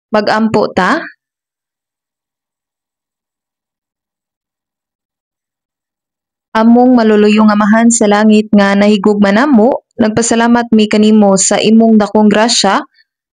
Mag-ampo ta. Among maluluyong Amahan sa langit nga nahigugma namo, nagpasalamat mi kanimo sa imong dakong grasya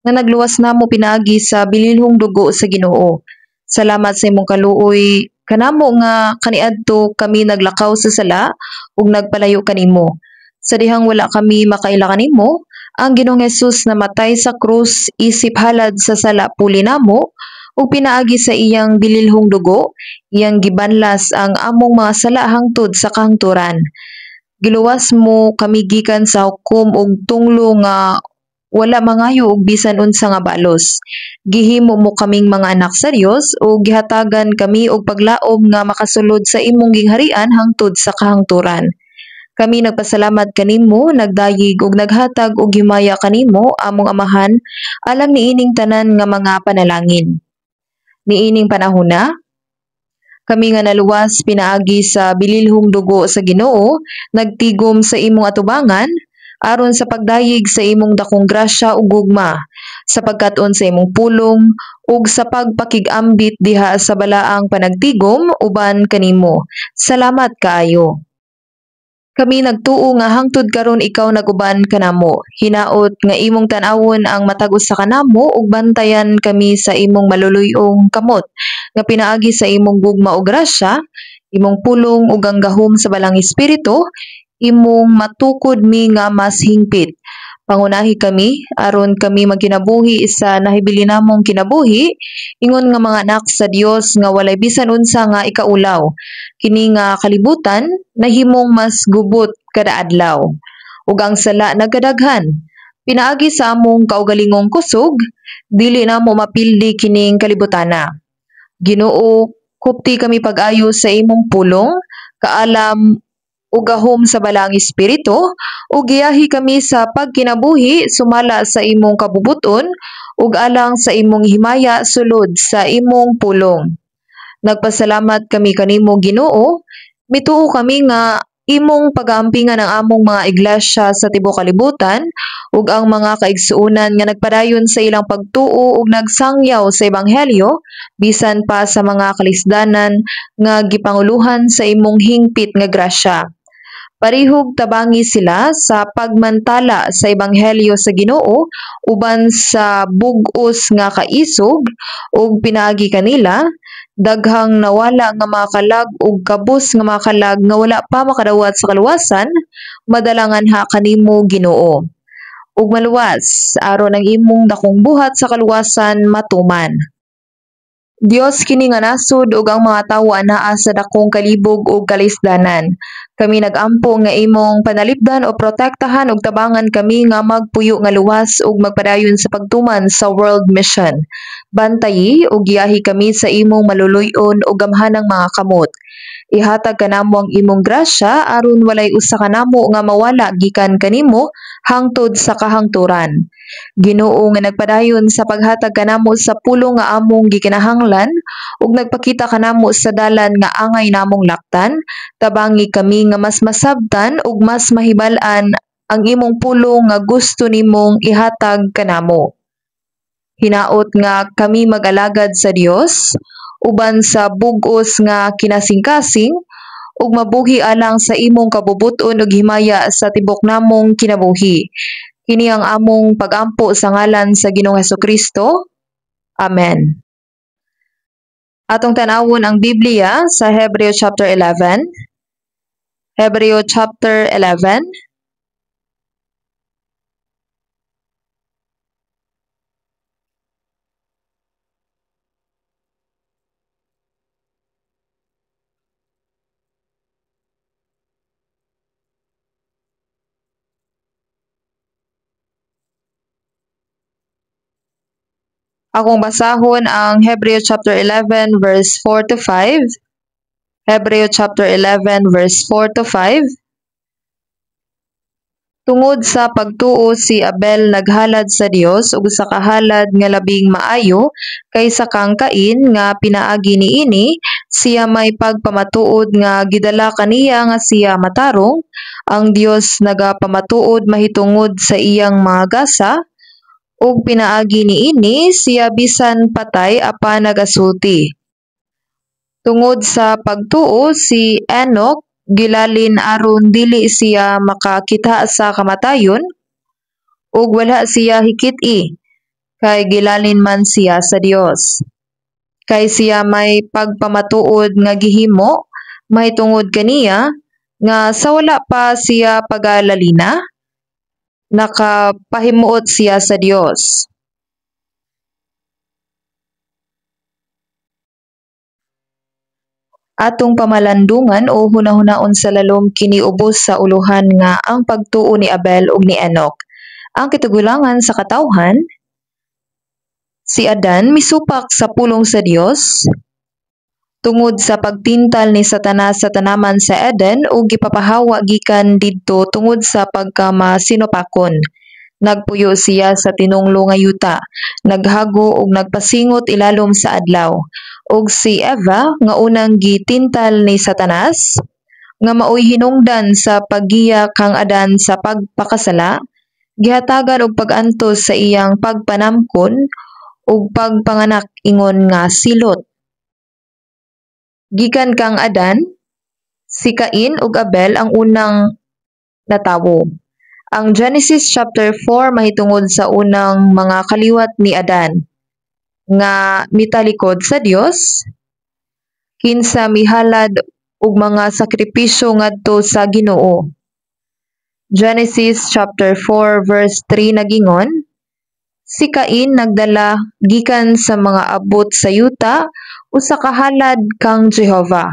nga nagluwas namo pinaagi sa bililhong dugo sa Ginoo. Salamat sa imong kaluoy kanamo nga kaniadto kami naglakaw sa sala ug nagpalayo kanimo. Sa dihang wala kami makaila kanimo, ang Ginoong Hesus namatay sa krus isip halad sa sala puli namo ug pinaagi sa iyang bililhong dugo, iyang gibanlas ang among mga sala hangtod sa kahangturan. Giluwas mo kami gikan sa hukom ug tunglo nga wala mangayo og bisan unsa nga balos. Gihimo mo kaming mga anak sa Dios ug gihatagan kami og paglaom nga makasulod sa imong gingharian hangtod sa kahangturan. Kami nagpasalamat kanimo, nagdayeg ug naghatag og himaya kanimo, among Amahan, alang niining tanan nga mga panalangin. Niining panahona, kami nga naluwas pinaagi sa bililhong dugo sa Ginoo, nagtigom sa imong atubangan, aron sa pagdayeg sa imong dakong grasya ug gugma, sa pagkat-on sa imong pulong ug sa pagpakig-ambit diha sa balaang panagtigom uban kanimo. Salamat kaayo. Kami nagtuo nga hangtod karon ikaw nag-uban kanamo. Hinaot nga imong tan-awon ang matag usa kanamo ug bantayan kami sa imong maluluy-ong kamot nga pinaagi sa imong gugma ug grasya, imong pulong ug ang gahom sa Balang Espiritu, imong matukod mi nga mas hingpit. Pangunahi kami aron kami magkinabuhi sa nahibili namong kinabuhi, ingon nga mga anak sa Dios nga walay bisan unsa nga ikaulaw. Kini nga kalibutan nahimong mas gubot kada adlaw, ug ang sala nagkadaghan. Pinaagi sa among kaugalingong kusog, dili namo mapildi kining kalibutana. Ginoo, kupti kami pag-ayo sa imong pulong, kaalam ug gahom sa Balaang Espiritu, ug giyahi kami sa pagkinabuhi sumala sa imong kabubuton ug alang sa imong himaya sulod sa imong pulong. Nagpasalamat kami kanimo, Ginoo, mituo kami nga imong pagaampingan ang among mga iglesia sa tibuok kalibutan ug ang mga kaigsuonan nga nagpadayon sa ilang pagtuo ug nagsangyaw sa ebanghelyo bisan pa sa mga kalisdanan nga gipanguluhan sa imong hingpit nga grasya. Parihog tabangi sila sa pagmantala sa ebanghelyo sa Ginoo uban sa bug-os nga kaisog ug pinaagi kanila daghang nawala nga mga kalag ug kabus nga mga kalag nga wala pa makadawat sa kaluwasan, madala nganha kanimo, Ginoo. Ug maluwas aron ang imong dakong buhat sa kaluwasan matuman. Dios kini nga nasud ug ang mga tawo anaa sa dakong kalibog ug kalisdanan. Kami nag-ampo nga imong panalipdan o protektahan ug tabangan kami nga magpuyo nga luwas ug magpadayon sa pagtuman sa world mission. Bantayi ug giyahi kami sa imong maluluy-on ug gamhanang mga kamot. Ihatag kanamo ang imong grasya aron walay usa kanamo nga mawala gikan kanimo hangtod sa kahangturan. Ginoo nga nagpadayon sa paghatag kanamo sa pulong nga among gikinahanglan ug nagpakita kanamo sa dalan nga angay namong laktan, tabangi kami nga mas masabtan ug mas mahibal-an ang imong pulong nga gusto nimong ihatag kanamo. Hinaot nga kami mag-alagad sa Dios uban sa bug-os nga kinasingkasing ug mabuhi alang sa imong kabubut-on ug himaya sa tibok namong kinabuhi. Kini ang among pagampo sa ngalan sa Ginoong Hesukristo. Amen. Atong tan-awon ang Biblia sa Hebreo chapter 11. Hebreo chapter 11. Akong basahon ang Hebreo chapter 11 verse 4 to 5. Hebreo chapter 11 verse 4 to 5. Tungod sa pagtuo si Abel naghalad sa Dios og usa ka halad nga labing maayo kaysa kang Cain nga pinaagi niini siya may pagpamatuod nga gidala kaniya nga siya matarong. Ang Dios nagapamatuod mahitungod sa iyang mga gasa, Ug pinaagi niini siya bisan patay apan nagasulti. Tungod sa pagtuo si Enoch gilalin aron dili siya makakita sa kamatayon, ug wala siya hikit-i kay gilalin man siya sa Dios. Kay siya may pagpamatuod nga gihimo mahitungod kaniya nga sa wala pa siya pagalalina, nakapahimuot siya sa Dios. Atong pamalandungan o hunahunaon sa lalom kini ubos sa ulohan nga ang pagtuo ni Abel ug ni Enoch. Ang katigulangan sa katawhan, si Adan, misupak sa pulong sa Dios tungod sa pagtintal ni Satanas sa tanaman sa Eden ug gipapahawa gikan didto tungod sa pagkamasinupakon. Nagpuyo siya sa tinunglo nga yuta, naghago ug nagpasingot ilalom sa adlaw. Ug si Eva nga unang gitintal ni Satanas, nga maoy hinungdan sa paggiya kang Adan sa pagpakasala, gihatagan og pag-antos sa iyang pagpanamkon ug pagpanganak ingon nga silot. Gikan kang Adan, si Cain ug Abel ang unang natawo. Ang Genesis chapter 4 mahitungod sa unang mga kaliwat ni Adan nga mitalikod sa Dios, kinsa mihalad og mga sakripisyo ngadto sa Ginoo. Genesis chapter 4 verse 3 nagingon, si Cain nagdala gikan sa mga abot sa yuta usa ka halad kang Jehova.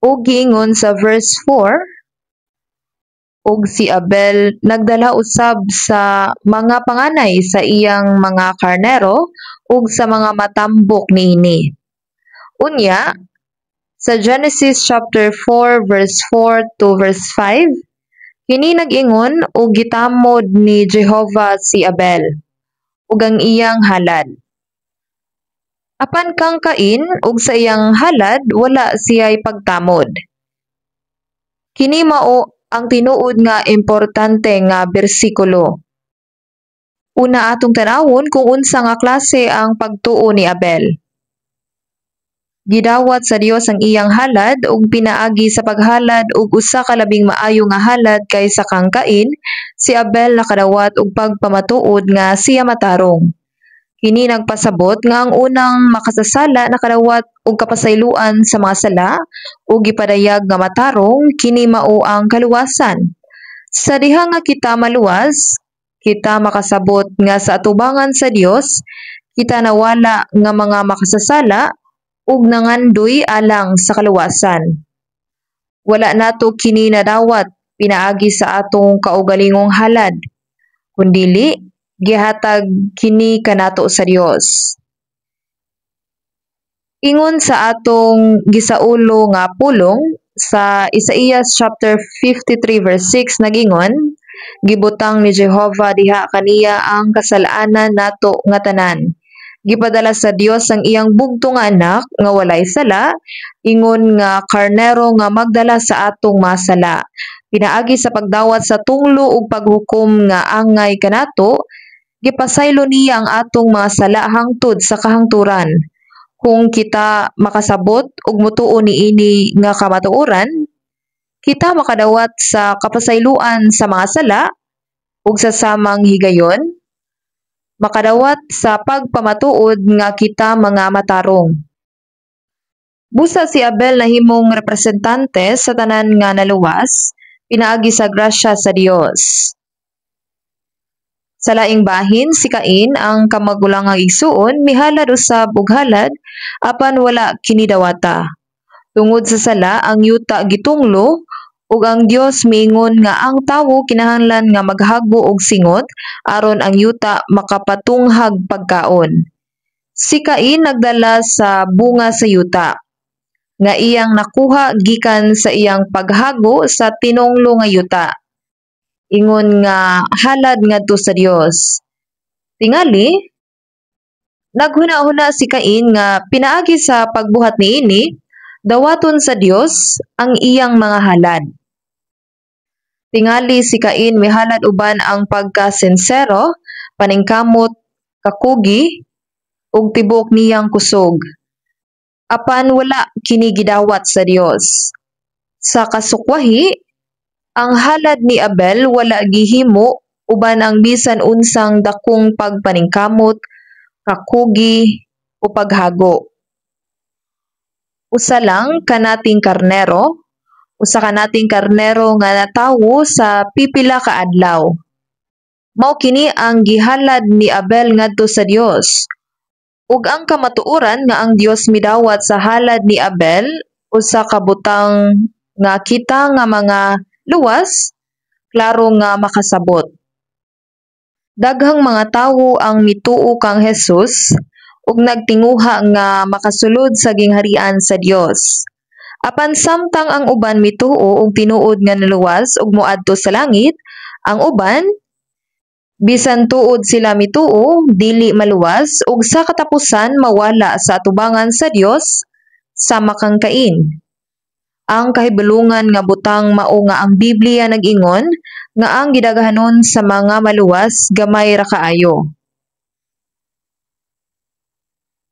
Ug giingon sa verse 4, ug si Abel nagdala usab sa mga panganay sa iyang mga karnero ug sa mga matambok niini. Unya, sa Genesis chapter 4 verse 4 to verse 5, kini nag-ingon og gitamod ni Jehova si Abel ug ang iyang halad. Apan kang Cain ug sa iyang halad wala siya'y pagtamod. Kini mao ang tinuod nga importante nga bersikulo. Una, atong tan-awon kung unsa nga klase ang pagtuo ni Abel. Gidawat sa Dios ang iyang halad ug pinaagi sa paghalad og usa ka labing maayo nga halad kaysa kang Cain, si Abel nakadawat og pagpamatuod nga siya matarong. Kini nagpasabot nga ang unang makasasala nakadawat og kapasayloan sa mga sala ug gipadayag nga matarong, kini mao ang kaluwasan. Sa diha nga kita maluwas, kita makasabot nga sa atubangan sa Dios, kita nawala nga mga makasasala ug nangandoy alang sa kaluwasan. Wala nato kini nadawat pinaagi sa atong kaugalingong halad, kundili gihatag kini kanato sa Dios. Ingon sa atong gisaulo nga pulong sa Isaias chapter 53 verse 6 nagingon, gibutang ni Jehova diha kaniya ang kasalanan nato nga tanan. Gipadala sa Dios ang iyang bugtong nga anak nga walay sala, ingon nga karnero nga magdala sa atong mga sala. Pinaagi sa pagdawat sa tunglo ug paghukom nga angay kanato, gipasaylo niya ang atong mga sala hangtod sa kahangturan. Kung kita makasabot ug mutuo niini nga kamatuoran, kita makadawat sa kapasayloan sa mga sala ug sa samang higayon makadawat sa pagpamatuod nga kita mga matarong. Busa si Abel nahimong representante sa tanan nga naluwas pinaagi sa grasya sa Dios. Sa laing bahin, si Cain, ang kamagulangang igsuon, mihalad usab og halad apan wala kini dawata. Tungod sa sala, ang yuta gitunglo ug ang Dios miingon nga ang tawo kinahanglan nga maghago og singot aron ang yuta makapatunghag pagkaon. Si Cain nagdala sa bunga sa yuta nga iyang nakuha gikan sa iyang paghago sa tinunglo nga yuta, ingon nga halad ngadto sa Dios. Tingali, naghuna-huna si Cain nga pinaagi sa pagbuhat niini, dawaton sa Dios ang iyang mga halad. Tingali si Cain mihalad uban ang pagkasinsero, paningkamot, kakugi, ug tibuok niyang kusog. Apan wala kini gidawat sa Dios. Sa kasukwahi, ang halad ni Abel wala gihimo uban ang bisan unsang dakong pagpaningkamot, kakugi, o paghago. Usa lang ka nating karnero, usa ka nating karnero nga natawo sa pipila ka adlaw. Mao kini ang gihalad ni Abel ngadto sa Dios. Ug ang kamatuoran nga ang Dios midawat sa halad ni Abel, usa ka butang nga kita nga mga luwas klaro nga makasabot. Daghang mga tawo ang mituo kang Jesus ug nagtinguha nga makasulod sa gingharian sa Dios. Apan samtang ang uban mituo og tinuod nga naluwas ug moadto sa langit, ang uban, bisan tuod sila mituo, dili maluwas ug sa katapusan mawala sa atubangan sa Dios sama kang Cain. Ang kahibulongan nga butang mao nga ang Biblia nag-ingon nga ang gidaghanon sa mga maluwas gamay ra kaayo.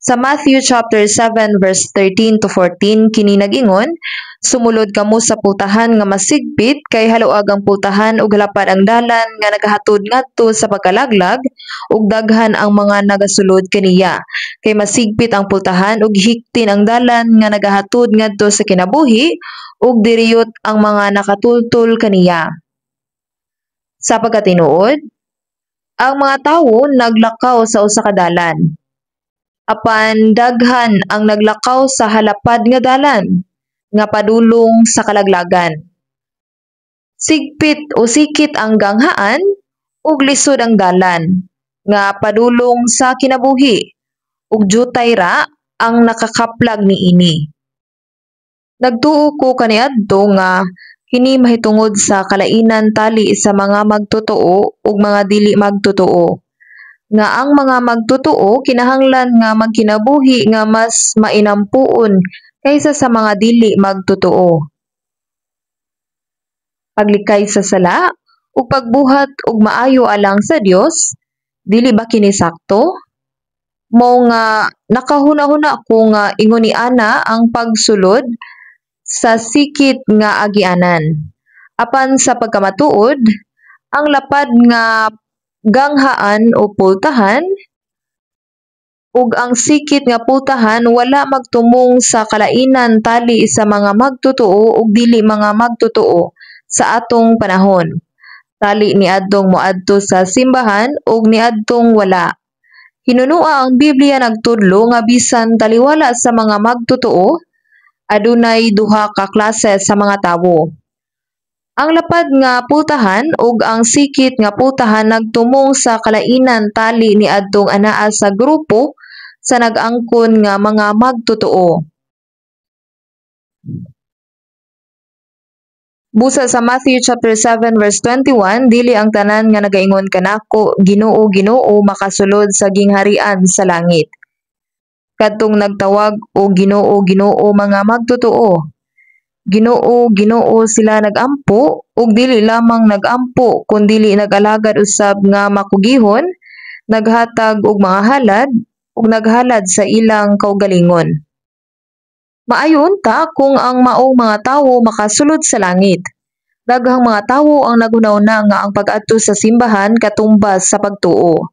Sa Matthew chapter 7 verse 13 to 14 kini nag-ingon, "Sumulod kamo sa pultahan nga masigpit, kay haluag ang pultahan ug halapad ang dalan nga nagahatod ngadto sa pagkalaglag, ug daghan ang mga nagasulod kaniya. Kay masigpit ang pultahan ug hiktin ang dalan nga nagahatod ngadto sa kinabuhi, ug diriyot ang mga nakatultol kaniya." Sa pagkatinuod, ang mga tawo naglakaw sa usa ka dalan. Apan daghan ang naglakaw sa halapad nga dalan nga padulong sa kalaglagan. Sigpit o sikit ang ganghaan ug lisod ang dalan nga padulong sa kinabuhi, ug jutay ra ang nakakaplag niini. Nagtuo ko kaniadto nga kini mahitungod sa kalainan tali sa mga magtotoo ug mga dili magtotoo, nga ang mga magtotoo kinahanglan nga magkinabuhi nga mas mainampuon kaysa sa mga dili magtotoo. Paglikay sa sala ug pagbuhat og maayo alang sa Dios, dili ba kini sakto? Mao nga nakahuna-huna ko nga ingon niana ang pagsulod sa sikit nga agianan. Apan sa pagkamatuod, ang lapad nga ganghaan o pultahan ug ang sikit nga pultahan wala magtumong sa kalainan tali sa mga magtotoo ug dili mga magtotoo sa atong panahon, tali niadtong moadto sa simbahan ug niadtong wala. Hinunoa ang Biblia nagtudlo nga bisan taliwala sa mga magtotoo, adunay duha ka klase sa mga tawo. Ang lapad nga pultahan ug ang sikit nga pultahan nagtumong sa kalainan tali niadtong anaa sa grupo sa nag-angkon nga mga magtotoo. Busa sa Matthew chapter 7 verse 21, "Dili ang tanan nga nagaingon kanako, 'Ginoo, Ginoo,' makasulod sa gingharian sa langit." Kadtong nagtawag og "Ginoo, Ginoo" mga magtotoo. "Ginoo, Ginoo" sila nag-ampo, ug dili lamang nag-ampo kundili nag-alagad usab nga makugihon, naghatag og mga halad, ug naghalad sa ilang kaugalingon. Maayo unta kung ang maong mga tawo makasulod sa langit. Daghang mga tawo ang naghunahuna nga ang pag-adto sa simbahan katumbas sa pagtuo.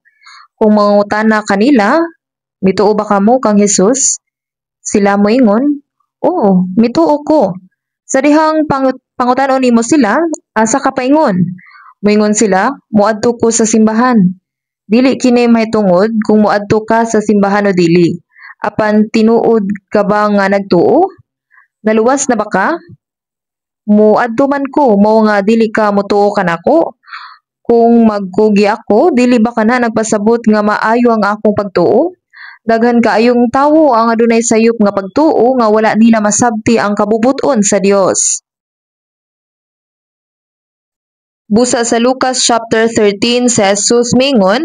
Kung mangutana kanila, "Mituo ba kamo kang Hesus?" Sila moingon, "Oo, mituo ko." Sa dihang pangutan-on nimo sila, "Asa ka paingon?" Moingon sila, "Moadto ko sa simbahan." Dili kini mahitungod kung moadto ka sa simbahan o dili. Apan tinuod ka ba nga nagtuo? Naluwas na ba ka? Moadto man ko, mao nga dili ka motuo kanako? Kung magkugi ako, dili ba kana nagpasabot nga maayo ang akong pagtuo? Daghan kaayong tawo ang adunay sayop nga pagtuo nga wala nila masabti ang kabubut-on sa Dios. Busa sa Lucas chapter 13, si Jesus miingon,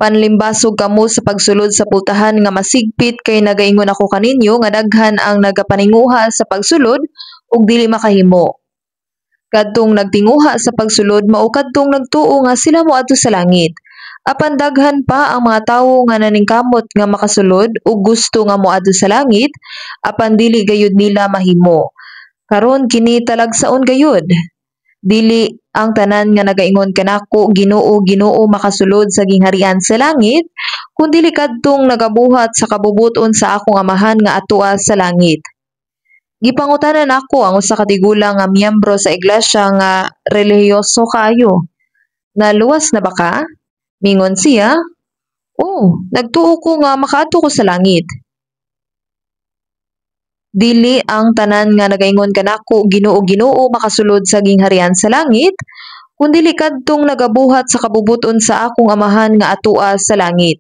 "Panlimbasog kamo sa pagsulod sa pultahan nga masigpit, kay nagaingon ako kaninyo nga daghan ang nagapaninguha sa pagsulod ug dili makahimo." Kadtong nagtinguha sa pagsulod mao kadtong nagtuo nga sila moadto sa langit. Apan daghan pa ang mga tawo nga naningkamot nga makasulod ug gusto nga moadto sa langit apan dili gayud nila mahimo. Karon kini talagsaon gayud. Dili ang tanan nga nagaingon kanako, "Ginoo, Ginoo," makasulod sa gingharian sa langit, kundili kadtong nagabuhat sa kabubut-on sa akong Amahan nga atoa sa langit. Gipangutana nako ang usa ka tigulang nga miyembro sa iglesia nga relihiyoso kaayo. "Naluwas na ba ka?" Mingon siya, "Oh, nagtuo ko nga makaadto ko sa langit." Dili ang tanan nga nagaingon kanako, "Ginoo, Ginoo," makasulod sa gingharian sa langit, kundili kadtong nagabuhat sa kabubut-on sa akong Amahan nga atoa sa langit.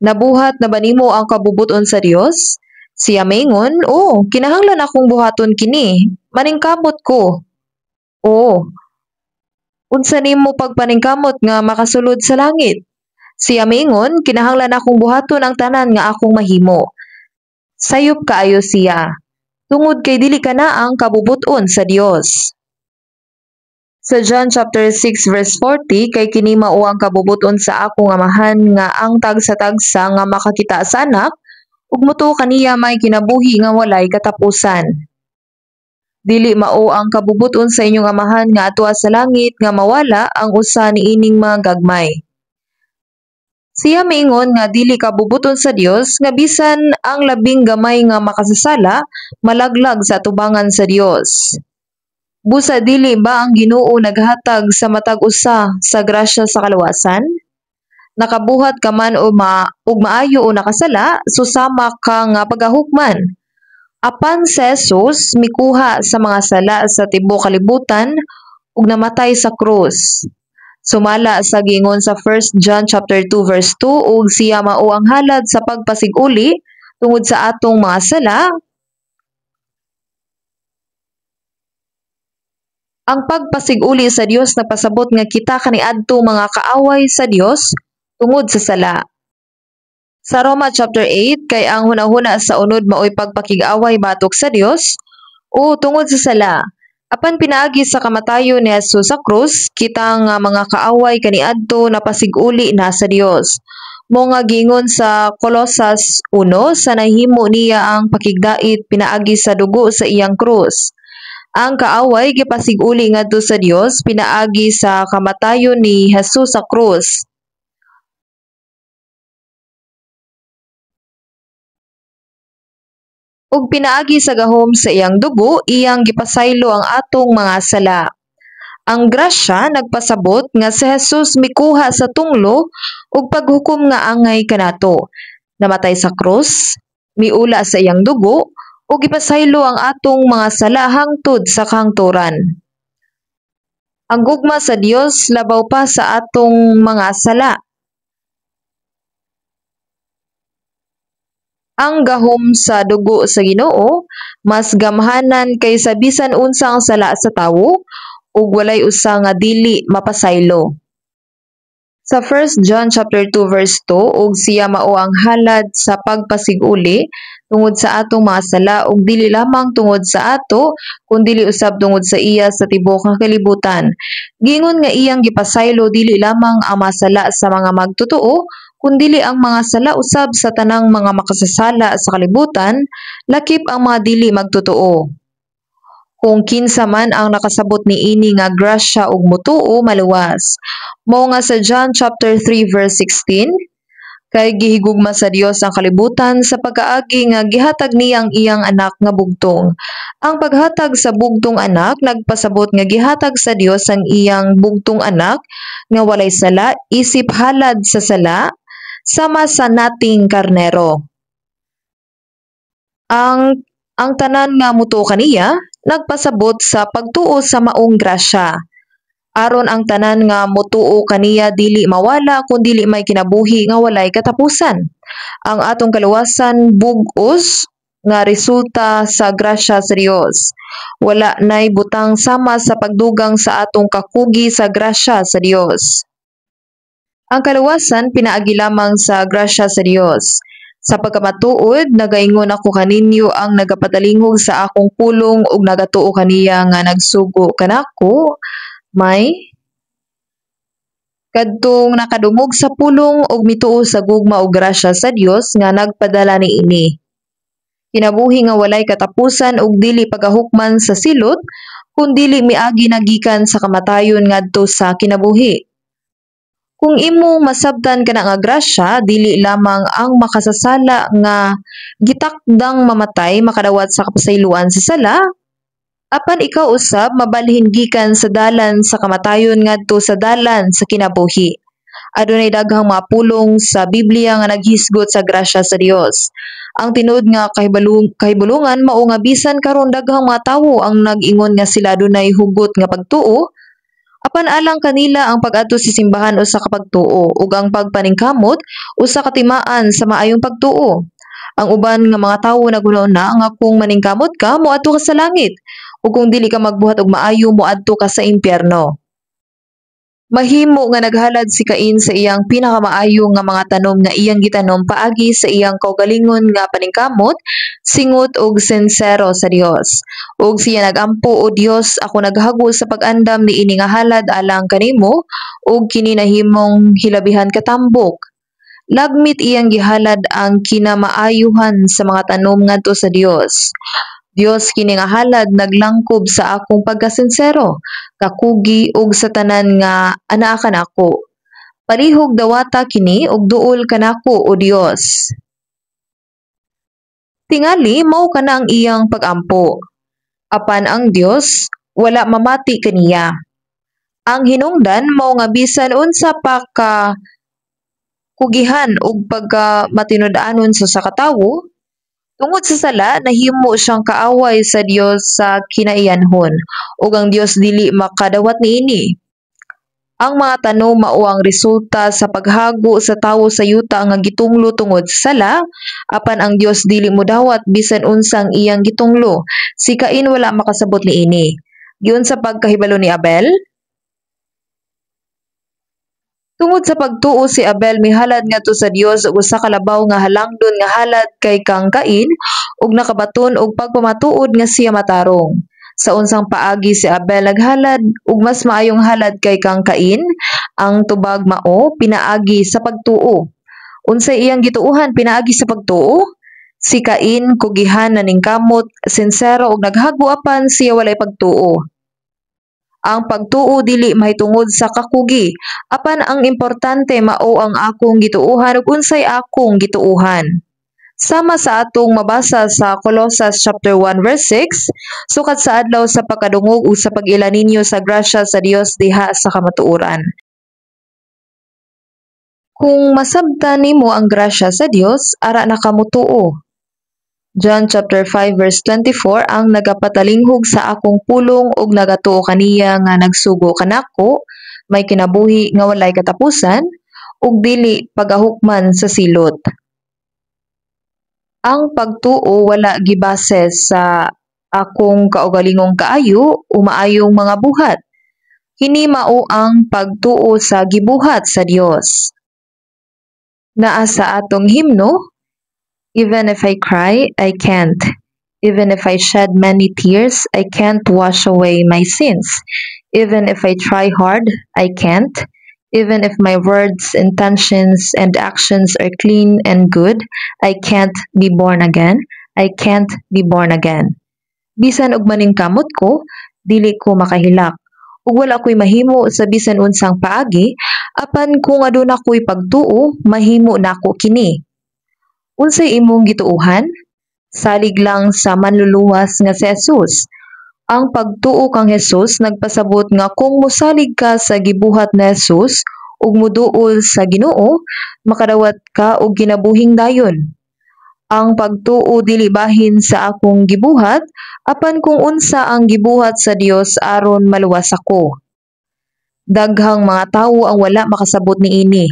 "Nabuhat na ba nimo ang kabubut-on sa Dios?" Siya maingon, "Oo, kinahanglan akong buhaton kini. Maningkamot ko." "Oo. Unsa nimo pagpaningkamot nga makasulod sa langit?" Siya maingon, "Kinahanglan akong buhaton ang tanan nga akong mahimo." Sayop kaayo siya, tungod kay dili kana ang kabubut-on sa Dios. Sa John chapter 6 verse 40, kay kini mao ang kabubut-on sa akong Amahan, nga ang tagsa-tagsa nga makakita sa Anak ug motuo kaniya may kinabuhi nga walay katapusan. Dili mao ang kabubut-on sa inyong Amahan nga atoa sa langit nga mawala ang usa niining mga gagmay. Siya miingon nga dili kabubut-on sa Dios nga bisan ang labing gamay nga makasasala malaglag sa atubangan sa Dios. Busa dili ba ang Ginoo naghatag sa matag usa sa grasya sa kaluwasan? Nakabuhat ka man og maayo o nakasala, susama ka nga pagahukman. Apan si Jesus mikuha sa mga sala sa tibuok kalibutan ug namatay sa krus. Sumala sa giingon sa 1 John chapter 2 verse 2, ug siya mao ang halad sa pagpasiguli tungod sa atong mga sala. Ang pagpasiguli sa Dios nagpasabot nga kita kaniadto mga kaaway sa Dios tungod sa sala. Sa Roma chapter 8, kay ang hunahuna sa unod maoy pagpakig-away batok sa Dios o tungod sa sala. Apan pinaagi sa kamatayon ni Jesus sa krus, kita nga mga kaaway kaniadto napasiguli na sa Dios. Mo nga giingon sa Kolosas 1, sa nahimo niya ang pakigdait pinaagi sa dugo sa iyang krus. Ang kaaway gipasiguli ngadto sa Dios pinaagi sa kamatayon ni Jesus sa krus. Ug pinaagi sa gahom sa iyang dugo, iyang gipasaylo ang atong mga sala. Ang grasya nagpasabot nga si Jesus mikuha sa tunglo ug paghukom nga angay kanato. Namatay sa krus, miula sa iyang dugo, ug gipasaylo ang atong mga sala hangtod sa kahangturan. Ang gugma sa Dios labaw pa sa atong mga sala. Ang gahom sa dugo sa Ginoo mas gamhanan kaysa bisan unsa ang sala sa tawo, ug walay usa nga dili mapasaylo. Sa 1 John chapter 2 verse 2, ug siya mao ang halad sa pagpasiguli tungod sa atong mga sala, ug dili lamang tungod sa ato kundili usab tungod sa iya sa tibuok nga kalibutan. Giingon nga iyang gipasaylo dili lamang ang mga sala sa mga magtotoo, kundili ang mga sala usab sa tanang mga makasasala sa kalibutan, lakip ang mga dili magtotoo. Kung kinsa man ang nakasabot niini nga grasya ug motuo, maluwas. Mao nga sa John chapter 3 verse 16, kay gihigugma sa Dios ang kalibutan sa pag-aagi nga gihatag niya ang iyang anak nga bugtong. Ang paghatag sa bugtong anak nagpasabot nga gihatag sa Dios ang iyang bugtong anak nga walay sala isip halad sa sala, sama sa nating karnero. Ang tanan nga mutuo kaniya nagpasabot sa pagtuo sa maong grasya. Aron ang tanan nga motuo kaniya dili mawala kun dili may kinabuhi nga walay katapusan. Ang atong kaluwasan bug-os nga resulta sa grasya sa Dios. Wala nay butang sama sa pagdugang sa atong kakugi sa grasya sa Dios. Ang kaluwasan pinaagi lamang sa grasya sa Dios. Sa pagkamatuod, nagaingon ako kaninyo, ang nagapatalingog sa akong pulong ug nagatuo kaniya nga nagsugo kanako may Kadtong nakadungog sa pulong ug mituo sa gugma ug grasya sa Dios nga nagpadala niini. Kinabuhi nga walay katapusan ug dili pagahukman sa silot, kun dili miagi na gikan sa kamatayon ngadto sa kinabuhi. Kung imong masabtan kana nga grasya, dili lamang ang makasasala nga gitakdang mamatay makadawat sa kapasayloan sa sala, apan ikaw usab mabalhin gikan sa dalan sa kamatayon ngadto sa dalan sa kinabuhi. Adunay daghang mga pulong sa Biblia nga naghisgot sa grasya sa Dios. Ang tinuod nga kahibulungan mao nga bisan karon daghang mga tawo ang nag-ingon nga sila adunay hugot nga pagtuo, apan alang kanila ang pag-adto sa simbahan usa ka pagtuo ug ang pagpaningkamot usa ka timaan sa maayong pagtuo. Ang uban nga mga tawo naghuna-huna nga kung maningkamot ka, moadto ka sa langit, ug kung dili ka magbuhat og maayo, moadto ka sa impyerno. Mahimo nga naghalad si Cain sa iyang pinakamaayo nga mga tanom nga iyang gitanom paagi sa iyang kaugalingon nga paningkamot, singot ug sinsero sa Dios. Ug siya nagampo, "O Dios, ako naghago sa pag-andam niini nga halad alang kanimo, ug kini nahimong hilabihan katambok." Lagmit iyang gihalad ang kinamaayuhan sa mga tanom ngadto sa Dios. "Dios, kini nga halad naglangkob sa akong pagkasinsero, kakugi ug sa tanan nga anaa kanako. Palihog dawata kini ug duol kanako, O Dios." Tingali mao kana ang iyang pag-ampo. Apan ang Dios wala mamati kaniya. Ang hinungdan mao nga bisan unsa pa ka kugihan ug pagka matinud-anon sa usa ka tawo, tungod sa sala nahimo siyang kaaway sa Dios sa kinaiyanhon, ug ang Dios dili makadawat niini. Ang mga tanom mao ang resulta sa paghago sa tawo sa yuta nga gitunglo tungod sa sala, apan ang Dios dili modawat bisan unsang iyang gitunglo. Si Cain wala makasabot niini. Giunsa pagkahibalo ni Abel? Tungod sa pagtuo si Abel mihalad ngadto sa Dios og usa ka labaw nga halangdon nga halad kay kang Cain ug nakabaton og pagpamatuod nga siya matarong. Sa unsang paagi si Abel naghalad og mas maayong halad kay kang Cain? Ang tubag mao pinaagi sa pagtuo. Unsay iyang gituohan pinaagi sa pagtuo? Si Cain kugihan, naningkamot, sinsero ug naghago, apan siya walay pagtuo. Ang pagtuo dili mahitungod sa kakugi, apan ang importante mao ang akong gituohan ug unsay akong gituohan. Sama sa atong mabasa sa Colosas chapter 1 verse 6, sukad sa adlaw sa pagkadungog ug sa pag-ila ninyo sa grasya sa Dios diha sa kamatuoran. Kung masabtan nimo ang grasya sa Dios, ara na ka motuo. John chapter 5 verse 24, "Ang nagapatalinghog sa akong pulong ug nagatuo kaniya nga nagsugo kanako, may kinabuhi nga walay katapusan ug dili pagahukman sa silot." Ang pagtuo wala gibase sa akong kaugalingong kaayo o maayong mga buhat. Kini mao ang pagtuo sa gibuhat sa Dios. Naa sa atong himno, "Even if I cry, I can't. Even if I shed many tears, I can't wash away my sins. Even if I try hard, I can't. Even if my words, intentions, and actions are clean and good, I can't be born again. I can't be born again." Bisan og maningkamot ko, dili ko makahilak. Ug wala ko'y mahimo sa bisan unsang paagi, apan kung aduna ko'y pagtuo, mahimo nako kini. Unsay imong gituohan? Salig lang sa Manluluwas nga si Jesus. Ang pagtuo kang Jesus nagpasabot nga kung mosalig ka sa gibuhat ni Jesus ug moduol sa Ginoo, makadawat ka og kinabuhing dayon. Ang pagtuo dili bahin sa akong gibuhat, apan kung unsa ang gibuhat sa Dios aron maluwas ako. Daghang mga tawo ang wala makasabot niini.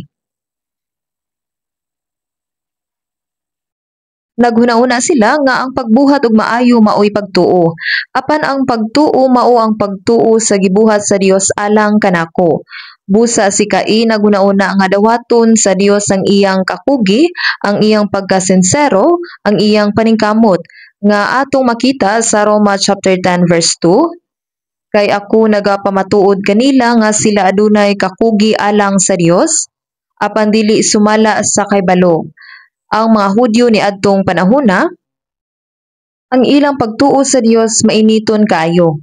Naghuna-huna sila nga ang pagbuhat og maayo maoy pagtuo. Apan ang pagtuo mao ang pagtuo sa gibuhat sa Dios alang kanako. Busa si Cain naghuna-huna nga dawaton sa Dios ang iyang kakugi, ang iyang pagkasinsero, ang iyang paningkamot, nga atong makita sa Roma chapter 10 verse 2. Kay ako nagapamatuod kanila nga sila adunay kakugi alang sa Dios, apan dili sumala sa kahibalo. Ang mga Hudyo niadtong panahona, ang ilang pagtuo sa Dios mainiton kaayo.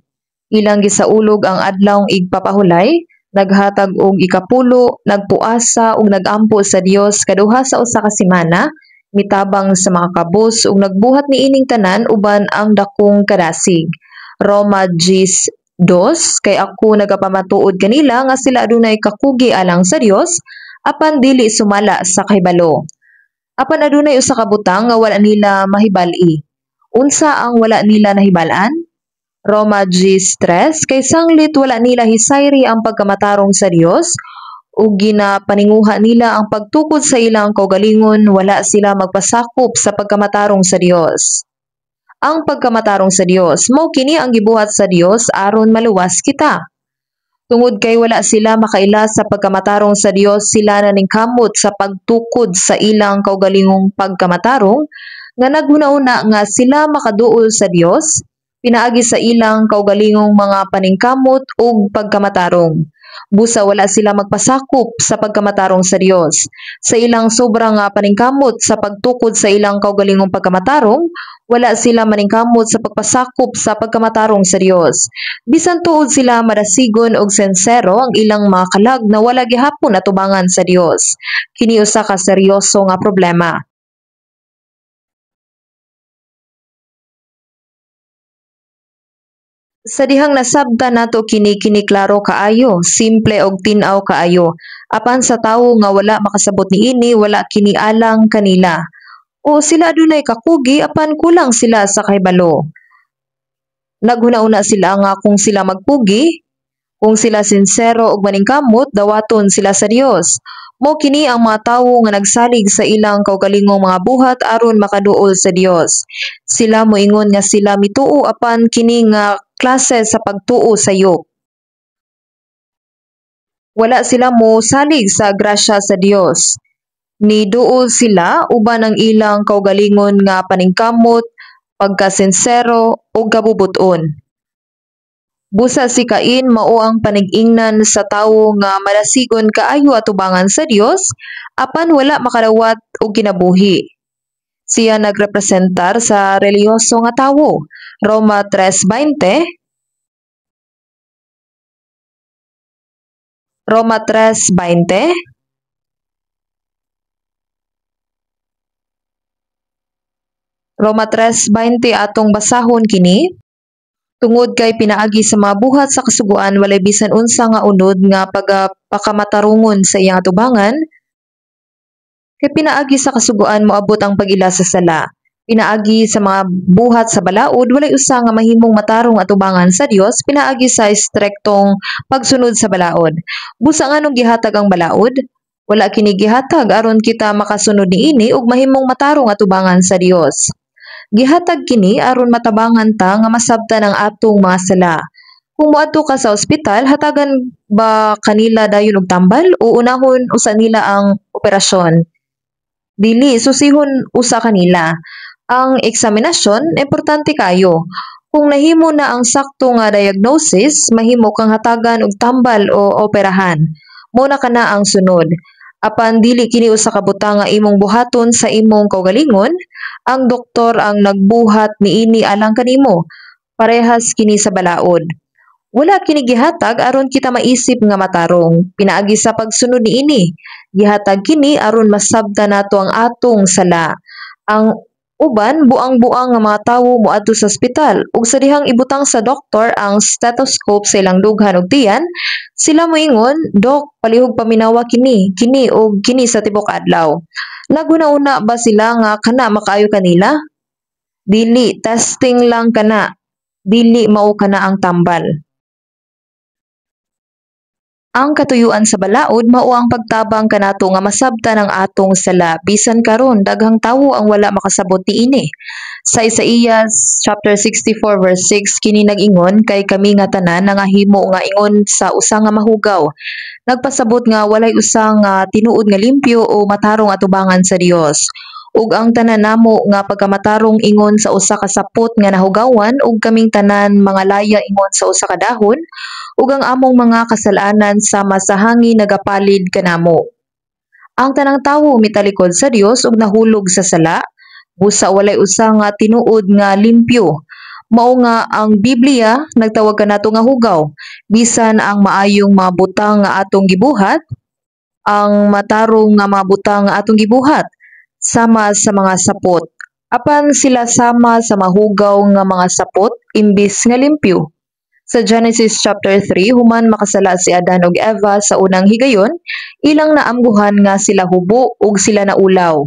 Ilang gisaulog ang Adlawng Igpapahulay, naghatag og ikapulo, nagpuasa ug nagampo sa Dios kaduha sa usa ka semana, mitabang sa mga kabus ug nagbuhat niining tanan uban ang dakong kadasig. Roma 10:2. Kay ako nagapamatuod kanila nga sila adunay kakugi alang sa Dios, apan dili sumala sa kahibalo. Apan adunay usa ka butang nga wala nila mahibal-i. Unsa ang wala nila nahibal-an? Roma 10:3. Kay sanglit wala nila hisayri ang pagkamatarong sa Dios ug ginapaninguha nila ang pagtukod sa ilang kaugalingon, wala sila magpasakop sa pagkamatarong sa Dios. Ang pagkamatarong sa Dios, mao kini ang gibuhat sa Dios aron maluwas kita. Tungod kay wala sila makaila sa pagkamatarong sa Dios, sila naningkamot sa pagtukod sa ilang kaugalingong pagkamatarong nga naghuna-huna nga sila makaduol sa Dios pinaagi sa ilang kaugalingong mga paningkamot ug pagkamatarong. Busa wala sila magpasakop sa pagkamatarong sa Dios. Sa ilang sobra nga paningkamot sa pagtukod sa ilang kaugalingong pagkamatarong, wala sila maningkamot sa pagpasakop sa pagkamatarong sa Dios. Bisan tuod sila madasigon og sensero, ang ilang mga kalag na wala gihapon atubangan sa Dios. Kini usa ka seryoso nga problema. Sa dihang nasabtan nato kini, kini klaro kaayo, simple og tin-aw kaayo. Apan sa tawo nga wala makasabot niini, wala kini alang kanila. O sila adunay kakugi apan kulang sila sa kahibalo. Naghuna-huna sila nga kung sila magpugi, kung sila sinsero og maningkamot, dawaton sila sa Dios. Mao kini ang mga tawo nga nagsalig sa ilang kaugalingong mga buhat aron makaduol sa Dios. Sila moingon nga sila mituo, apan kini nga klase sa pagtuo sayop. Wala sila mosalig sa grasya sa Dios. Niduol sila uban ang ilang kaugalingon nga paningkamot, pagkasinsero ug kabubut-on. Busa si Cain mao ang panig-ingnan sa tawo nga madasigon kaayo atubangan sa Dios, apan wala makadawat og kinabuhi. Siya nagrepresentar sa relihiyoso nga tawo. Roma 3:20. Roma 3:20. Roma 3:20, atong basahon kini. Tungod kay pinaagi sa mga buhat sa kasuguan walay bisan unsa nga unod nga pagpakamatarungon sa iyang atubangan, kay pinaagi sa kasuguan moabot ang pag-ila sa sala. Pinaagi sa mga buhat sa balaod walay usa nga mahimong matarong atubangan sa Dios pinaagi sa istriktong pagsunod sa balaod. Busa nganong gihatag ang balaod? Wala kini gihatag aron kita makasunod niini ug mahimong matarong atubangan sa Dios. Gihatag kini aron matabangan ta nga masabtan ang atong mga sala. Kung moadto ka sa ospital, hatagan ba kanila dayon og tambal o unahon usa nila ang operasyon? Dili, susihon usa kanila. Ang eksaminasyon importante kayo. Kung nahimo na ang sakto nga diagnosis, mahimo kang hatagan og tambal o operahan. Mo na kana ang sunod. Apan dili kini usa ka butang nga imong buhaton sa imong kaugalingon, ang doktor ang nagbuhat niini alang kanimo. Parehas kini sa balaod. Wala kini gihatag aron kita maisip nga matarong pinaagi sa pagsunod niini. Gihatag kini aron masabtan nato ang atong sala. Ang uban buang-buang nga mga tawo moadto sa ospital ug sa dihang ibutang sa doktor ang stethoscope sa ilang dughan ug tiyan, sila moingon, "Dok, palihog paminawa kini, kini ug kini sa tibuok adlaw." Naghuna-huna ba sila nga kana makaayo kanila? Dili, testing lang kana. Dili mao kana ang tambal. Ang katuyuan sa balaod mao ang pagtabang kanato nga masabtan ang atong sala. Bisan karon daghang tawo ang wala makasabot niini. Sa Isaías chapter 64 verse 6 kini nag-ingon, kay kami nga tanan nangahimo nga ingon sa usa nga mahugaw. Nagpasabot nga walay usa nga tinuod nga limpyo o matarong atubangan sa Dios. Ug ang tanan namo nga pagkamatarong ingon sa usa ka sapot nga nahugawan, ug kaming tanan mga laya ingon sa usa ka dahon, ug ang among mga kasal-anan sama sa hangin nagapalid kanamo. Ang tanang tawo mitalikod sa Dios ug nahulog sa sala, busa walay usa nga tinuod nga limpyo. Mao nga ang Biblia nagtawag kanato nga hugaw, bisan ang maayong mga butang nga atong gibuhat, ang matarong nga mga butang nga atong gibuhat, sama sa mga sapot. Apan sila sama sa mahugaw nga mga sapot imbis nga limpyo. Sa Genesis chapter 3, human makasala si Adan ug Eva sa unang higayon, ilang naamguhan nga sila hubo ug sila naulaw.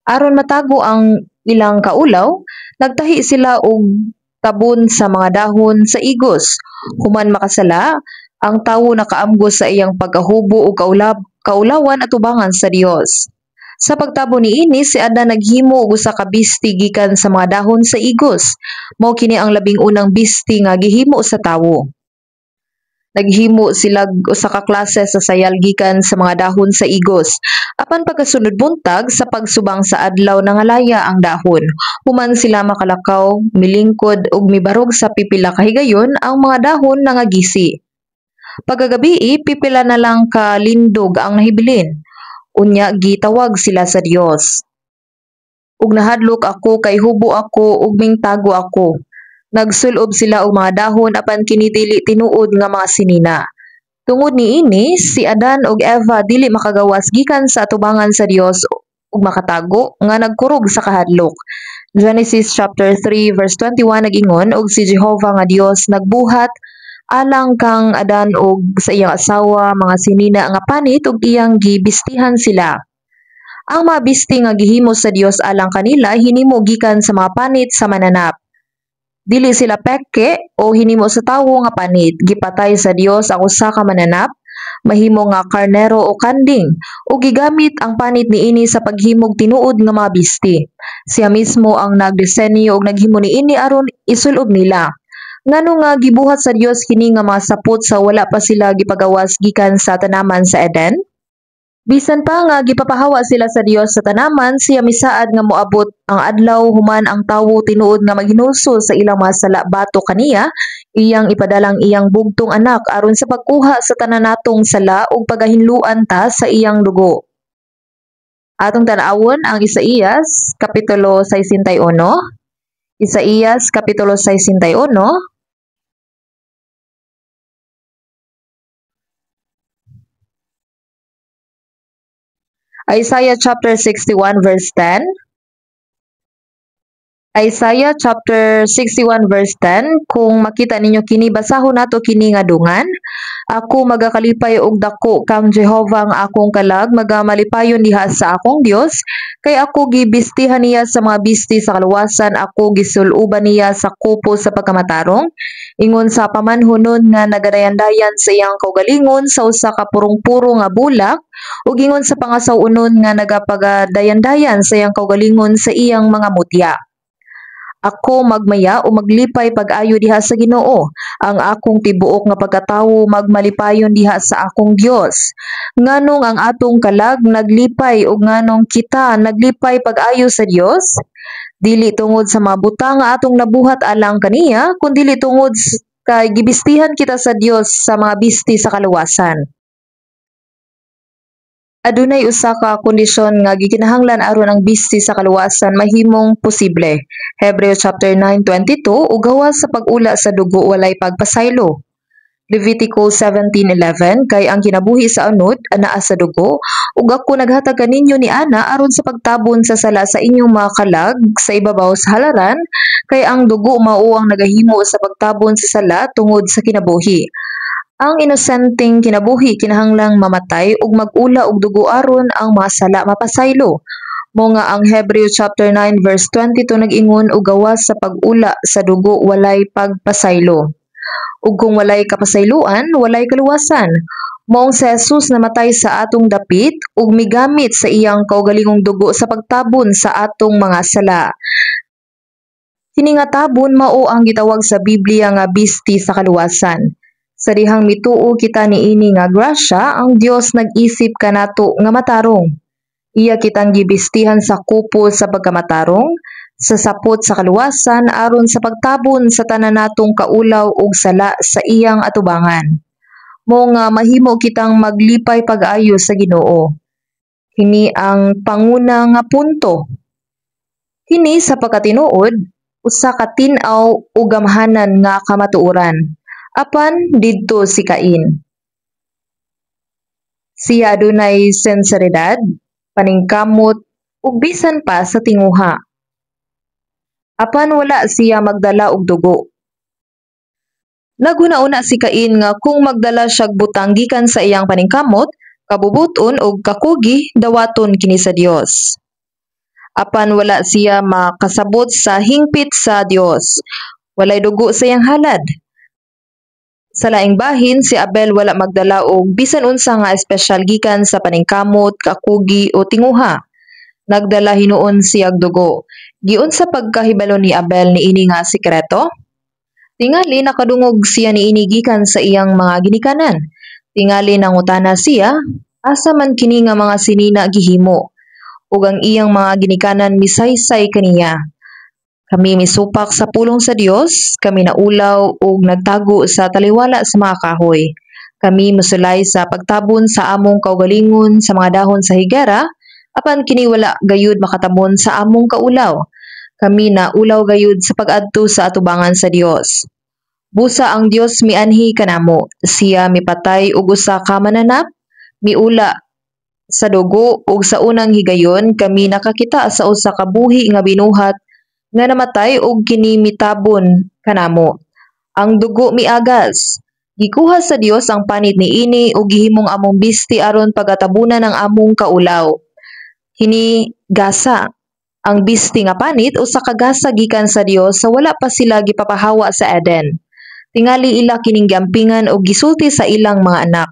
Aron matago ang ilang kaulaw, nagtahi sila og tabon sa mga dahon sa igos. Human makasala, ang tawo nakaamgo sa iyang pagkahubo ug kaulawan atubangan sa Dios. Sa pagtabon niini, si Adan naghimo og usa ka bisti gikan sa mga dahon sa igos. Mao kini ang labing unang bisti nga gihimo sa tawo. Naghimo sila usa ka klase sa sayal gikan sa mga dahon sa igos. Apan pagkasunod buntag, sa pagsubang sa adlaw, nangalaya ang dahon. Human sila makalakaw, milingkod ug mibarog sa pipila ka higayon, ang mga dahon nangagisi. Pagkagabii, pipila na lang ka lindog ang nahibilin. Unya gitawag sila sa Dios. Ug nahadlok ako kay hubo ako ug mingtago ako. Nagsulob sila og mga dahon, apan kini dili tinuod nga mga sinina. Tungod niini, si Adan ug Eva dili makagawas gikan sa atubangan sa Dios ug makatago nga nagkurog sa kahadlok. Genesis chapter 3 verse 21 nag-ingon, "Og si Jehova nga Dios nagbuhat alang kang Adan ug sa iyang asawa mga sinina nga panit ug iyang gibistihan sila." Ang mga bisti nga gihimo sa Dios alang kanila hinimo gikan sa mga panit sa mananap. Dili sila peke o hinimo sa tawo nga panit. Gipatay sa Dios ang usa ka mananap, mahimo nga karnero o kanding, ug gigamit ang panit niini sa paghimog tinuod nga mga bisti. Siya mismo ang nagdisenyo ug naghimo niini aron isulob nila. Ngano nga gibuhat sa Dios kini nga mga sapot sa wala pa sila gipagawas gikan sa tanaman sa Eden? Bisan pa nga gipapahawa sila sa Dios sa tanaman, siya misaad nga moabot ang adlaw human ang tawo tinuod nga maghinulsol sa ilang mga sala batok kaniya, iyang ipadalang iyang bugtong anak aron sa pagkuha sa tanan natong sala ug pagahinluan ta sa iyang dugo. Atong tan-awon ang Isaías kapitulo 61. Isaías kapitulo 61. Isaiah chapter 61 verse 10. Isaiah chapter 61 verse 10, kung makita ninyo kini, basahon nato kini nga dungan. "Ako magakalipay og dako kang Jehova ang akong kalag, magamalipayon diha sa akong Dios, kay ako gibistihan niya sa mga bisti sa kaluwasan, ako gisuloban niya sa kupo sa pagkamatarong, ingon sa pamanhunon nga nagadayandayan sa iyang kaugalingon sa usa ka purong-puro nga bulak, ug ingon sa pangasaw-onon nga nagapagadayandayan sa iyang kaugalingon sa iyang mga mutya. Ako magmaya o maglipay pag-ayo diha sa Ginoo. Ang akong tibuok nga pagkatawo magmalipayon diha sa akong Dios." Nganong ang atong kalag naglipay ug nganong kita naglipay pag-ayo sa Dios? Dili tungod sa mga butang nga atong nabuhat alang kaniya, kundili tungod kay gibistihan kita sa Dios sa mga bisti sa kaluwasan. Adunay usa ka kondisyon nga gikinahanglan aron ang bisti sa kaluwasan mahimong posible. Hebreo chapter 9:22, "Ug gawas sa pag-ula sa dugo walay pagpasaylo." Levitico 17:11, "Kay ang kinabuhi sa unod anaa sa dugo, ug ako naghatag kaninyo ni ana aron sa pagtabon sa sala sa inyong mga kalag sa ibabaw sa halaran, kay ang dugo mao ang nagahimo sa pagtabon sa sala tungod sa kinabuhi." Ang inosenteng kinabuhi kinahanglang mamatay ug mag-ula og dugo aron ang mga sala mapasaylo. Mao nga ang Hebreo chapter 9 verse 22 nag-ingon, "Og gawas sa pag-ula sa dugo walay pagpasaylo." Ug kung walay kapasayloan, walay kaluwasan. Maong si Jesus namatay sa atong dapit ug migamit sa iyang kaugalingong dugo sa pagtabon sa atong mga sala. Kini nga tabon mao ang gitawag sa Biblia nga bisti sa kaluwasan. Sa dihang mituo kita niini nga grasya, ang Dios nag-isip kanato nga matarong. Iya kitang gibistihan sa kupo sa pagkamatarong, sa sapot sa kaluwasan aron sa pagtabon sa tanan natong kaulaw ug sala sa iyang atubangan. Mao nga mahimo kitang maglipay pag-ayo sa Ginoo. Kini ang panguna nga punto. Kini sa pagkatinuod usa ka tin-aw ug gamhanan nga kamatuoran. Apan didto si Cain. Siya adunay sinseridad, paningkamot ug bisan pa sa tinguha. Apan wala siya magdala og dugo. Naghuna-huna si Cain nga kung magdala siyag butang gikan sa iyang paningkamot, kabubut-on ug kakugi, dawaton kini sa Dios. Apan wala siya makasabot sa hingpit sa Dios. Walay dugo sa iyang halad. Sa laing bahin, si Abel wala magdala og bisan unsa nga espesyal gikan sa paningkamot, kakugi o tinguha. Nagdala hinuon siyag dugo. Giunsa pagkahibalo ni Abel niini nga sekreto? Tingali nakadungog siya niini gikan sa iyang mga ginikanan. Tingali nangutana siya, asa man kini nga mga sinina gihimo? Ug ang iyang mga ginikanan misaysay kaniya. Kami misupak sa pulong sa Dios, kami naulaw ug nagtago sa taliwala sa mga kahoy. Kami mosulay sa pagtabon sa among kaugalingon sa mga dahon sa higera, apan kini wala gayud makatabon sa among kaulaw. Kami naulaw gayud sa pag-adto sa atubangan sa Dios. Busa ang Dios mianhi kanamo, siya mipatay og usa ka mananap, miula sa dugo ug sa unang higayon kami nakakita sa usa ka buhi nga binuhat nga namatay ug kini mitabon kanamo. Ang dugo miagas. Gikuha sa Dios ang panit niini ug gihimong among bisti aron pagatabunan ang among kaulaw. Kini gasa. Ang bisti nga panit usa ka gasa gikan sa Dios sa wala pa sila gipapahawa sa Eden. Tingali ila kining giampingan og gisulti sa ilang mga anak.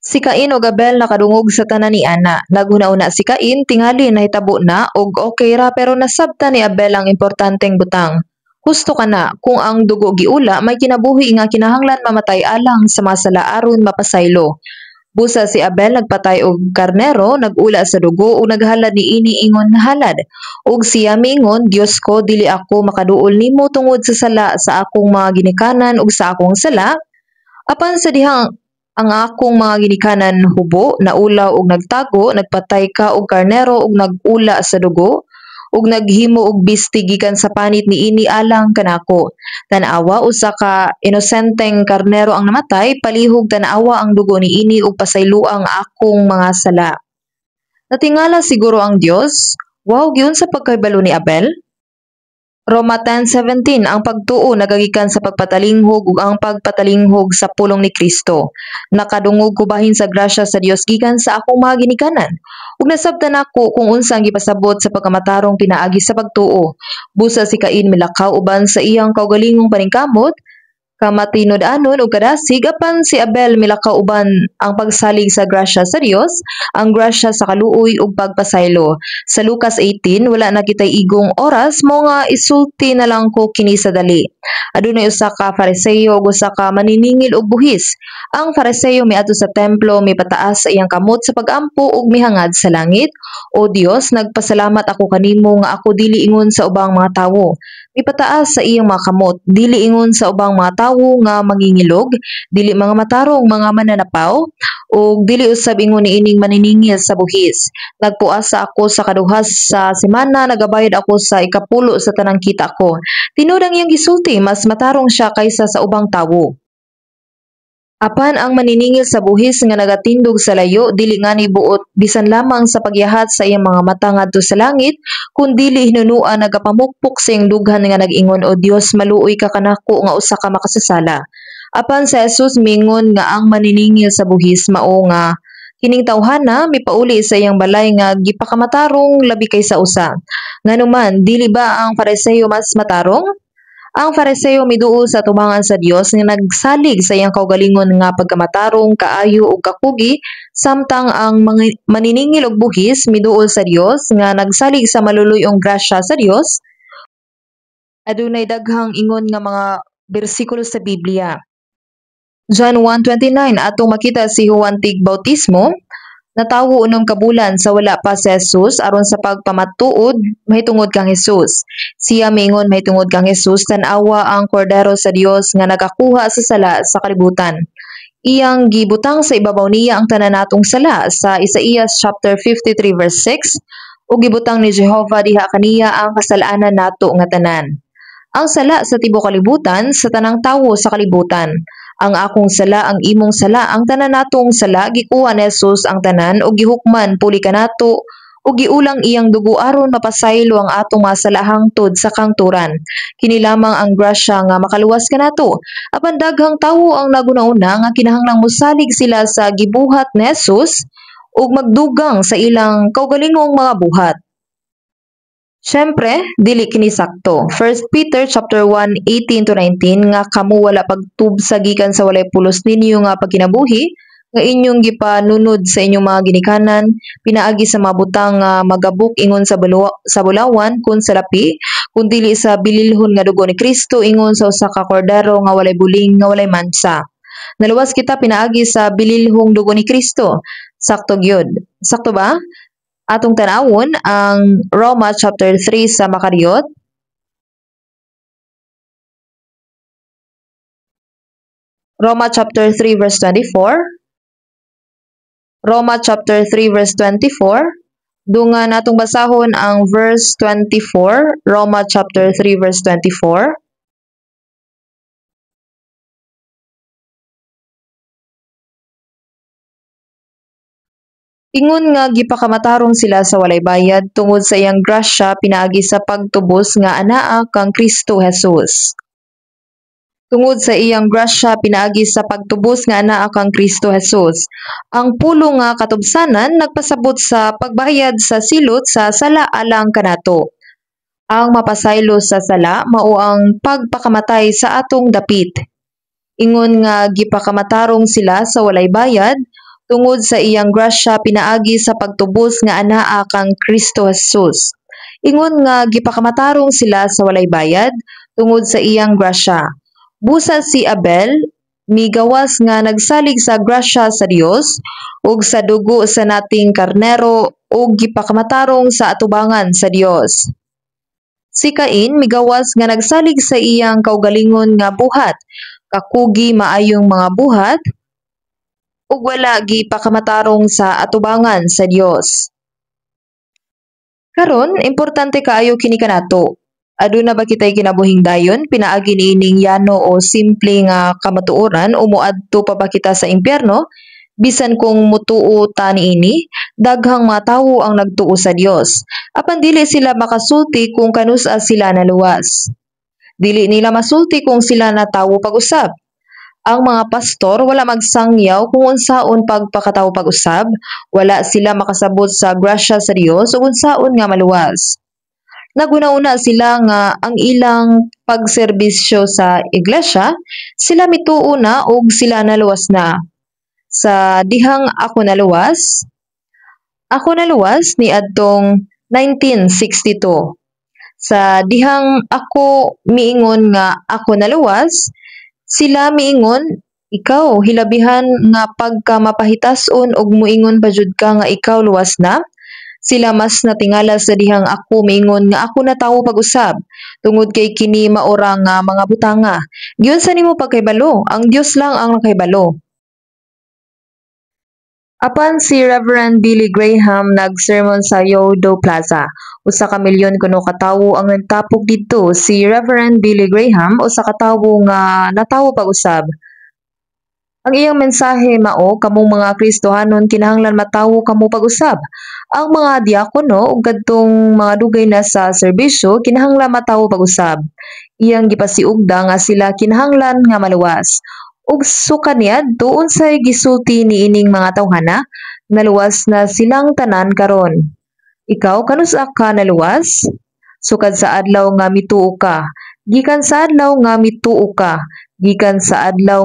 Si Cain ug Abel nakadungog sa tanan ni ana. Naghuna-huna si Cain, tingali nahitabo na og okay ra, pero nasabtan ni Abel ang importanteng butang. Husto kana, kung ang dugo giula, may kinabuhi nga kinahanglan mamatay alang sa mga sala aron mapasaylo. Busa si Abel nagpatay og karnero, nag-ula sa dugo ug naghalad niini ingon halad. Ug siya miingon, "Dios ko, dili ako makaduol nimo tungod sa sala sa akong mga ginikanan ug sa akong sala. Apan sa dihang ang akong mga ginikanan hubo, naulaw ug nagtago, nagpatay ka og karnero ug nag-ula sa dugo ug naghimo og bisti gikan sa panit niini alang kanako. Tan-awa, usa ka inosenteng karnero ang namatay, palihog tan-awa ang dugo niini ug pasayloa ang akong mga sala." Natingala siguro ang Dios? Wow, giunsa pagkahibalo ni Abel? Roma 10:17. Ang pagtuo nagagikan sa pagpatalinghog ug ang pagpatalinghog sa pulong ni Kristo. Nakadungog ko bahin sa grasya sa Dios gikan sa akong mga ginikanan. Ug nasabtan nako kung unsa ang gipasabot sa pagkamatarong pinaagi sa pagtuo. Busa si Cain milakaw uban sa iyang kaugalingong paningkamot, kamatinud-anon ug kadasig, apan si Abel milakaw uban ang pagsalig sa grasya sa Dios, ang grasya sa kaluoy ug pagpasaylo. Sa Lucas 18, wala na kitay igong oras, mao nga isulti na lang ko kini sa dali. Adunay usa ka Fariseo ug usa ka maniningil og buhis. Ang Fariseo miadto sa templo, mipataas sa iyang kamot sa pag-ampo ug mihangad sa langit, "O Dios, nagpasalamat ako kanimo nga ako dili ingon sa ubang mga tawo." Mipataas sa iyang mga kamot, dili ingon sa ubang mga tawo nga mangingilog, dili mga matarong, mga mananapaw, ug dili usab ingon niining maniningil sa buhis. Nagpuasa ako sa kaduha sa semana, nagabayad ako sa ikapulo sa tanang kita ko. Tinuod ang iyang gisulti, mas matarong siya kaysa sa ubang tawo. Apan ang maniningil sa buhis nga nagatindog sa layo, dili ngani buot bisan lamang sa pagyahat sa iyang mga mata ngadto sa langit, kun dili hinunua nagapamukpok sa iyang dughan nga nag-ingon, "O Dios, maluoy ka kanako nga usa ka makasasala." Apan si Jesus miingon nga ang maniningil sa buhis mao nga kining tawhana mipauli sa iyang balay nga gipakamatarong labi kaysa usa. Nganuman, dili ba ang Fariseo mas matarong? Ang Fariseo miduol sa atubangan sa Dios nga nagsalig sa iyang kaugalingon nga pagkamatarong, kaayo ug kakugi, samtang ang mga maniningil og buhis miduol sa Dios nga nagsalig sa maluluy-ong grasya sa Dios. Adunay daghang ingon nga mga bersikulo sa Biblia. John 1:29, atong makita si Juan tig bautismo. Natawo unom ka bulan sa wala pa si Jesus aron sa pagpamatuod mahitungod kang Jesus. Siya miingon mahitungod kang Jesus, "Tan-awa ang Kordero sa Dios nga nagakuha sa sala sa kalibutan." Iyang gibutang sa ibabaw niya ang tanan natong sala sa Isaias chapter 53 verse 6, ug gibutang ni Jehova diha kaniya ang kasalanan nato nga tanan. Ang sala sa tibuok kalibutan, sa tanang tawo sa kalibutan. Ang akong sala, ang imong sala, ang tanan natong sala, gikuha ni Jesus ang tanan ug gihukman puli kanato ug giulang iyang dugo aron mapasaylo ang atong mga sala hangtod sa kangturan. Kini lamang ang grasya nga makaluwas kanato. Apan daghang tawo ang naguna-una nga kinahanglang mosalig sila sa gibuhat ni Jesus ug magdugang sa ilang kaugalingong mga buhat. Syempre, dili kini sakto. 1 Peter chapter 1, 18 to 19 nga kamo wala pagtubsa gikan sa walay pulos ninyo nga pagkinabuhi nga inyong gipanunod sa inyong mga ginikanan pinaagi sa mga butang nga magabuk ingon sa bulawan kun sa lapi, kun dili sa bililhon nga dugo ni Kristo ingon sa usa ka kordero nga walay buling nga walay mansa. Naluwas kita pinaagi sa bililhong dugo ni Kristo. Sakto gyud. Sakto ba? Atong tan-awon ang Roma chapter 3 sa makariyot. Roma chapter 3 verse 24. Roma chapter 3 verse 24. Dungan atong basahon ang verse 24, Roma chapter 3 verse 24. Ingon nga gipakamatarong sila sa walay bayad tungod sa iyang grasya pinaagi sa pagtubos nga anaa kang Kristo Jesus. Tungod sa iyang grasya pinaagi sa pagtubos nga anaa kang Kristo Jesus. Ang pulong nga katubsanan nagpasabot sa pagbayad sa silot sa sala alang kanato. Ang mapasaylo sa sala mao ang pagpakamatay sa atong dapit. Ingon nga gipakamatarong sila sa walay bayad tungod sa iyang grasya pinaagi sa pagtubos nga anaa kang Kristo Jesus. Ingon nga gipakamatarong sila sa walay bayad tungod sa iyang grasya. Busa si Abel migawas nga nagsalig sa grasya sa Dios ug sa dugo sa nating karnero ug gipakamatarong sa atubangan sa Dios. Si Cain migawas nga nagsalig sa iyang kaugalingon nga buhat, kakugi maayong mga buhat ug wala gipakamatarong sa atubangan sa Dios. Karon, importante kaayo kini kanato. Aduna ba kitay kinabuhing dayon pinaagi niining yano o simple nga kamatuoran o moadto pa ba kita sa impyerno? Bisan kung mutuo ta niini, daghang mga tawo ang nagtuo sa Dios. Apan dili sila makasulti kung kanus-a sila naluwas. Dili nila masulti kung sila natawo pag-usab. Ang mga pastor wala magsangyaw kung unsaon pagpakatawo pag-usab, wala sila makasabot sa grasya sa Dios ug unsaon nga maluwas. Naguna-una sila nga ang ilang pagserbisyo sa iglesia, sila mituo na ug sila naluwas na. Sa dihang ako naluwas niadtong 1962. Sa dihang ako miingon nga ako naluwas, sila miingon, ikaw hilabihan nga pagka mapahitas-on og moingon pa jud ka nga ikaw luwas na. Sila mas natingala sa dihang ako miingon nga ako natawo pag-usab, tungod kay kini maora nga mga butanga. Giunsa nimo pagkahibalo? Ang Dios lang ang nakahibalo. Apan si Reverend Billy Graham nag-sermon sa Yoido Plaza. Usa ka milyon kuno ka tawo ang nagtapok didto. Si Reverend Billy Graham usa ka tawo nga natawo pag-usab. Ang iyang mensahe mao, kamong mga Kristohanon kinahanglan matawo kamo pag-usab. Ang mga diakono ug kadtong mga dugay na sa serbisyo kinahanglan matawo pag-usab. Iyang gipasiugda nga sila kinahanglan nga maluwas. Ug suka niadto unsay gisulti niining mga tawhana, naluwas na silang tanan karon. Ikaw kanus-a ka naluwas? Sukad sa adlaw nga mituo ka, gikan sa adlaw nga mituo ka, gikan sa adlaw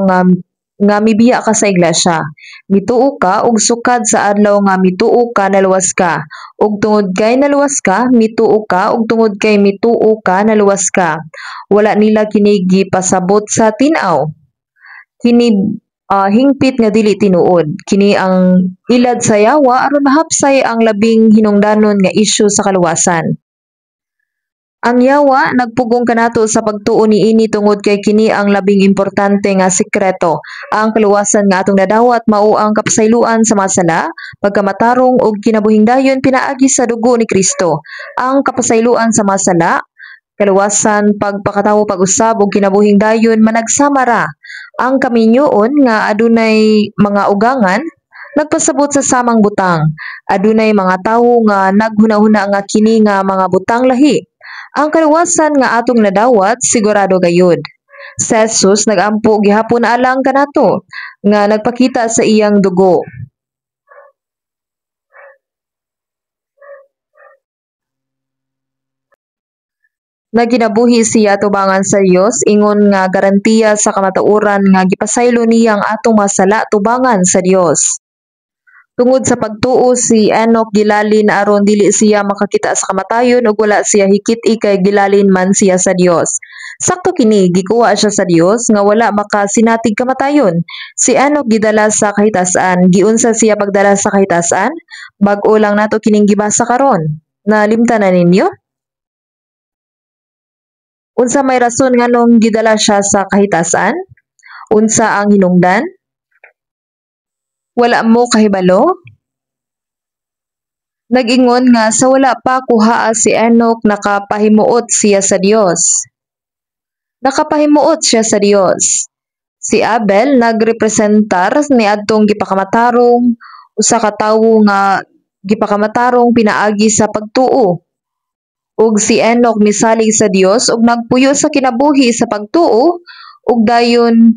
nga mibiya ka sa iglesia. Mituo ka ug sukad sa adlaw nga mituo ka naluwas ka. Ug tungod kay naluwas ka, mituo ka, ug tungod kay mituo ka naluwas ka. Wala nila kini gipasabot sa tin-aw. Kini Hingpit nga dili tinuod. Kini ang ilad sa yawa aron mahapsay ang labing hinungdanon nga isyu sa kaluwasan. Ang yawa nagpugong kanato sa pagtuo niini tungod kay kini ang labing importante nga sikreto. Ang kaluwasan nga atong nadawat mao ang kapasayloan sa mga sala, pagkamatarong ug kinabuhing dayon pinaagi sa dugo ni Kristo. Ang kapasayloan sa mga sala, kaluwasan, pagpakatawo pag-usab ug kinabuhing dayon managsama ra. Ang kaminyoon nga adunay mga ugangan nagpasabot sa samang butang. Adunay mga tawo nga naghunahuna nga kini nga mga butang lahi. Ang kaluwasan nga atong nadawat sigurado gayud. Si Jesus nag-ampo gihapon alang kanato nga nagpakita sa iyang dugo. Nagkinabuhi siya tubangan sa Dios ingon nga garantiya sa kamatuoran nga gipasaylo niya ang atong mga sala tubangan sa Dios. Tungod sa pagtuo si Enoch gilalin aron dili siya makakita sa kamatayon ug wala siya hikit-i kay gilalin man siya sa Dios. Sakto kini, gikuha siya sa Dios nga wala makasinatig kamatayon. Si Enoch gidala sa kahitasan. Giunsa siya pagdala sa kahitasan? Bag-o lang nato kining gibasa karon. Nalimtan na ninyo? Unsa may rason nganong gidala siya sa kahitasan? Unsa ang hinungdan? Wala mo kahibalo? Nag-ingon nga sa wala pa kuhaa si Enoch, nakapahimuot siya sa Dios. Nakapahimuot siya sa Dios. Si Abel nagrepresentar niadtong gipakamatarong, usa ka tawo nga gipakamatarong pinaagi sa pagtuo. Ug si Enoch misalig sa Dios ug nagpuyo sa kinabuhi sa pagtuo ug dayon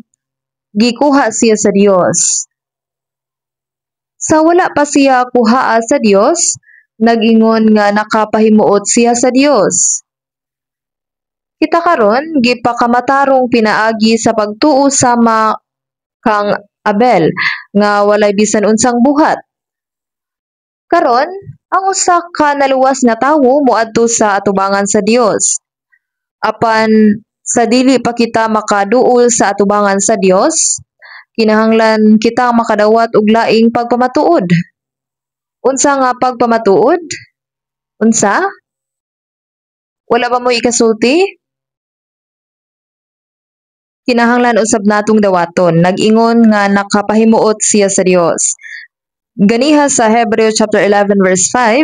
gikuha siya sa Dios. Sa wala pa siya kuhaa sa Dios, nag-ingon nga nakapahimuot siya sa Dios. Kita karon gipakamatarong pinaagi sa pagtuo sama kang Abel nga walay bisan unsang buhat. Karon, ang usa ka naluwas nga tawo moadto sa atubangan sa Dios. Apan sa dili pa kita makaduol sa atubangan sa Dios, kinahanglan kita makadawat og laing pagpamatuod. Unsa nga pagpamatuod? Unsa? Wala ba mo'y ikasulti? Kinahanglan usab natong dawaton. Nag-ingon nga nakapahimuot siya sa Dios. Ganiha sa Hebreo chapter 11 verse 5,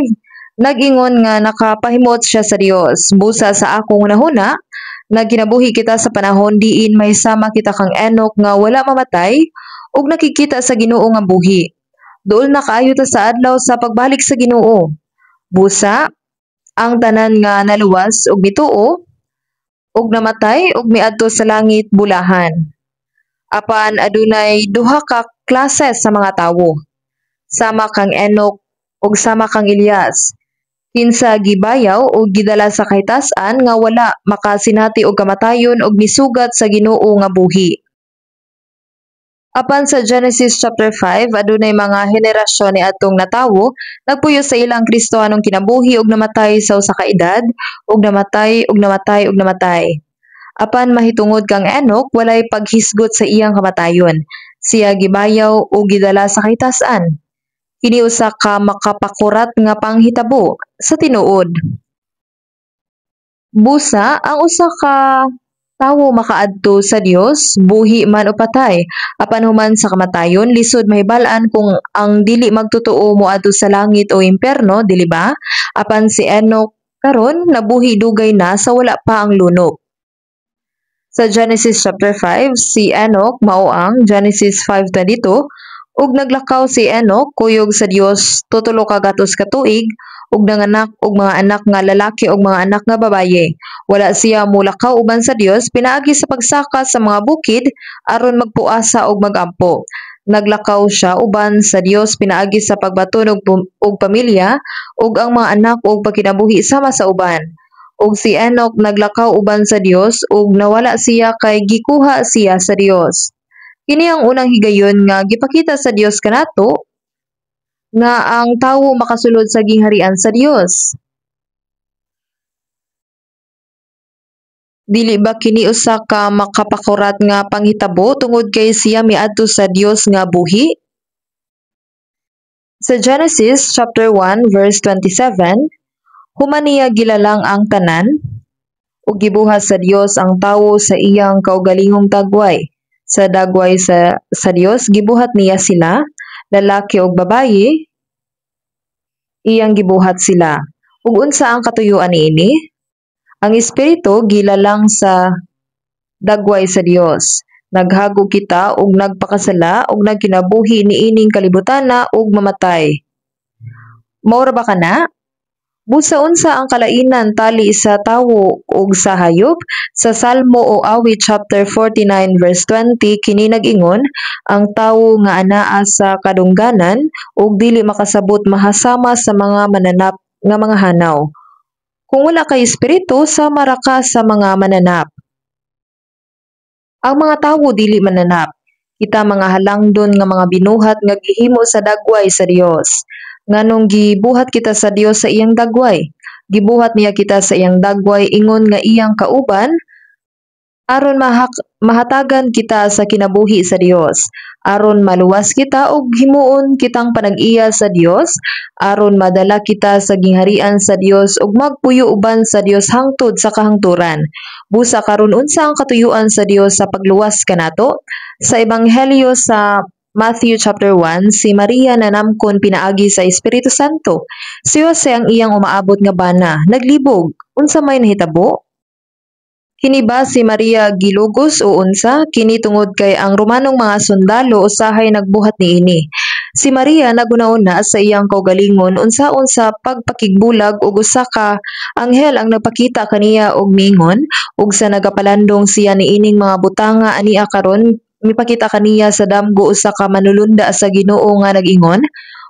nag-ingon nga nakapahimuot siya sa Dios. Busa sa akong hunahuna, nagkinabuhi kita sa panahon diin may sama kita kang Enoch nga wala mamatay ug nakikita sa Ginoo nga buhi. Duol na kaayo ta sa adlaw sa pagbalik sa Ginoo. Busa, ang tanan nga naluwas ug mituo ug namatay ug miadto sa langit bulahan. Apan adunay duha ka klase sa mga tawo. Sama kang Enoch ug sama kang Elias, kinsa gibayaw ug gidala sa kahitas-an nga wala makasinati og kamatayon ug misugat sa Ginoo nga buhi. Apan sa Genesis chapter 5, adunay mga henerasyon niadtong natawo, nagpuyo sa ilang Kristohanong kinabuhi ug namatay sa usa ka edad, ug namatay ug namatay ug namatay. Apan mahitungod kang Enoch, walay paghisgot sa iyang kamatayon. Siya gibayaw ug gidala sa kahitas-an. Kini usa ka makapakurat nga panghitabo sa tinuod. Busa, ang usa ka tawo makaadto sa Dios, buhi man o patay. Apan human sa kamatayon, lisod mahibal-an kung ang dili magtotoo moadto sa langit o impierno, dili ba? Apan si Enoch karon nabuhi dugay na sa wala pa ang lunop. Sa Genesis chapter 5, si Enoch mao ang Genesis 5:22, ug naglakaw si Enoch kuyog sa Dios tutulo ka gatos ka tuig ug nanganak og mga anak nga lalaki ug mga anak nga babaye. Wala siya molakaw uban sa Dios pinaagi sa pagsaka sa mga bukid aron magpuasa og magampo. Naglakaw siya uban sa Dios pinaagi sa pagbaton og pamilya ug ang mga anak ug pagkinabuhi sama sa uban. Ug si Enoch naglakaw uban sa Dios ug nawala siya kay gikuha siya sa Dios. Kini ang unang higayon nga gipakita sa Dios kanato nga ang tawo makasulod sa gingharian sa Dios. Dili ba kini usa ka makapakurat nga panghitabo tungod kay siya miadto sa Dios nga buhi? Sa Genesis chapter 1 verse 27, human niya gilalang ang tanan, ug gibuhat sa Dios ang tawo sa iyang kaugalingong dagway. Sa dagway sa Dios gibuhat niya sila, lalaki ug babayi iyang gibuhat sila. Ug unsa ang katuyuan niini? Ang espiritu gilalang sa dagway sa Dios. Naghago kita ug nagpakasala ug nagkinabuhi niining kalibutana ug mamatay. Mao ra ba kana? Busa unsa ang kalainan tali sa tawo ug sa hayop? Sa Salmo o Awit chapter 49 verse 20 kini nag-ingon, ang tawo nga anaa sa kadungganan ug dili makasabot mahasama sa mga mananap nga mga hanaw. Kung wala kay espiritu, sama ra ka sa mga mananap. Ang mga tawo dili mananap. Kita mga halangdon nga mga binuhat nga gihimo sa dagway sa Dios. Nganong gibuhat kita sa Dios sa iyang dagway? Gibuhat niya kita sa iyang dagway ingon nga iyang kauban aron mahatagan kita sa kinabuhi sa Dios, aron maluwas kita ug himuon kitang panag-iya sa Dios, aron madala kita sa gingharian sa Dios ug magpuyo uban sa Dios hangtod sa kahangturan. Busa karon unsa ang katuyuan sa Dios sa pagluwas kanato? Sa Ebanghelyo sa Matthew chapter 1, si Maria nanamkon pinaagi sa Espiritu Santo. Si Jose, ang iyang umaabot nga bana, naglibog. Unsa may nahitabo? Kini ba si Maria gilugos o unsa? Kini tungod kay ang Romanong mga sundalo usahay nagbuhat niini. Si Maria naghuna-huna sa iyang kaugalingon unsaon sa pagpakigbulag ug usa ka anghel ang nagpakita kaniya og miingon, ug sa nagapalandong siya niining mga butanga ania karon, mipakita kaniya sa damgo usa ka manulunda sa Ginoo nga nag-ingon,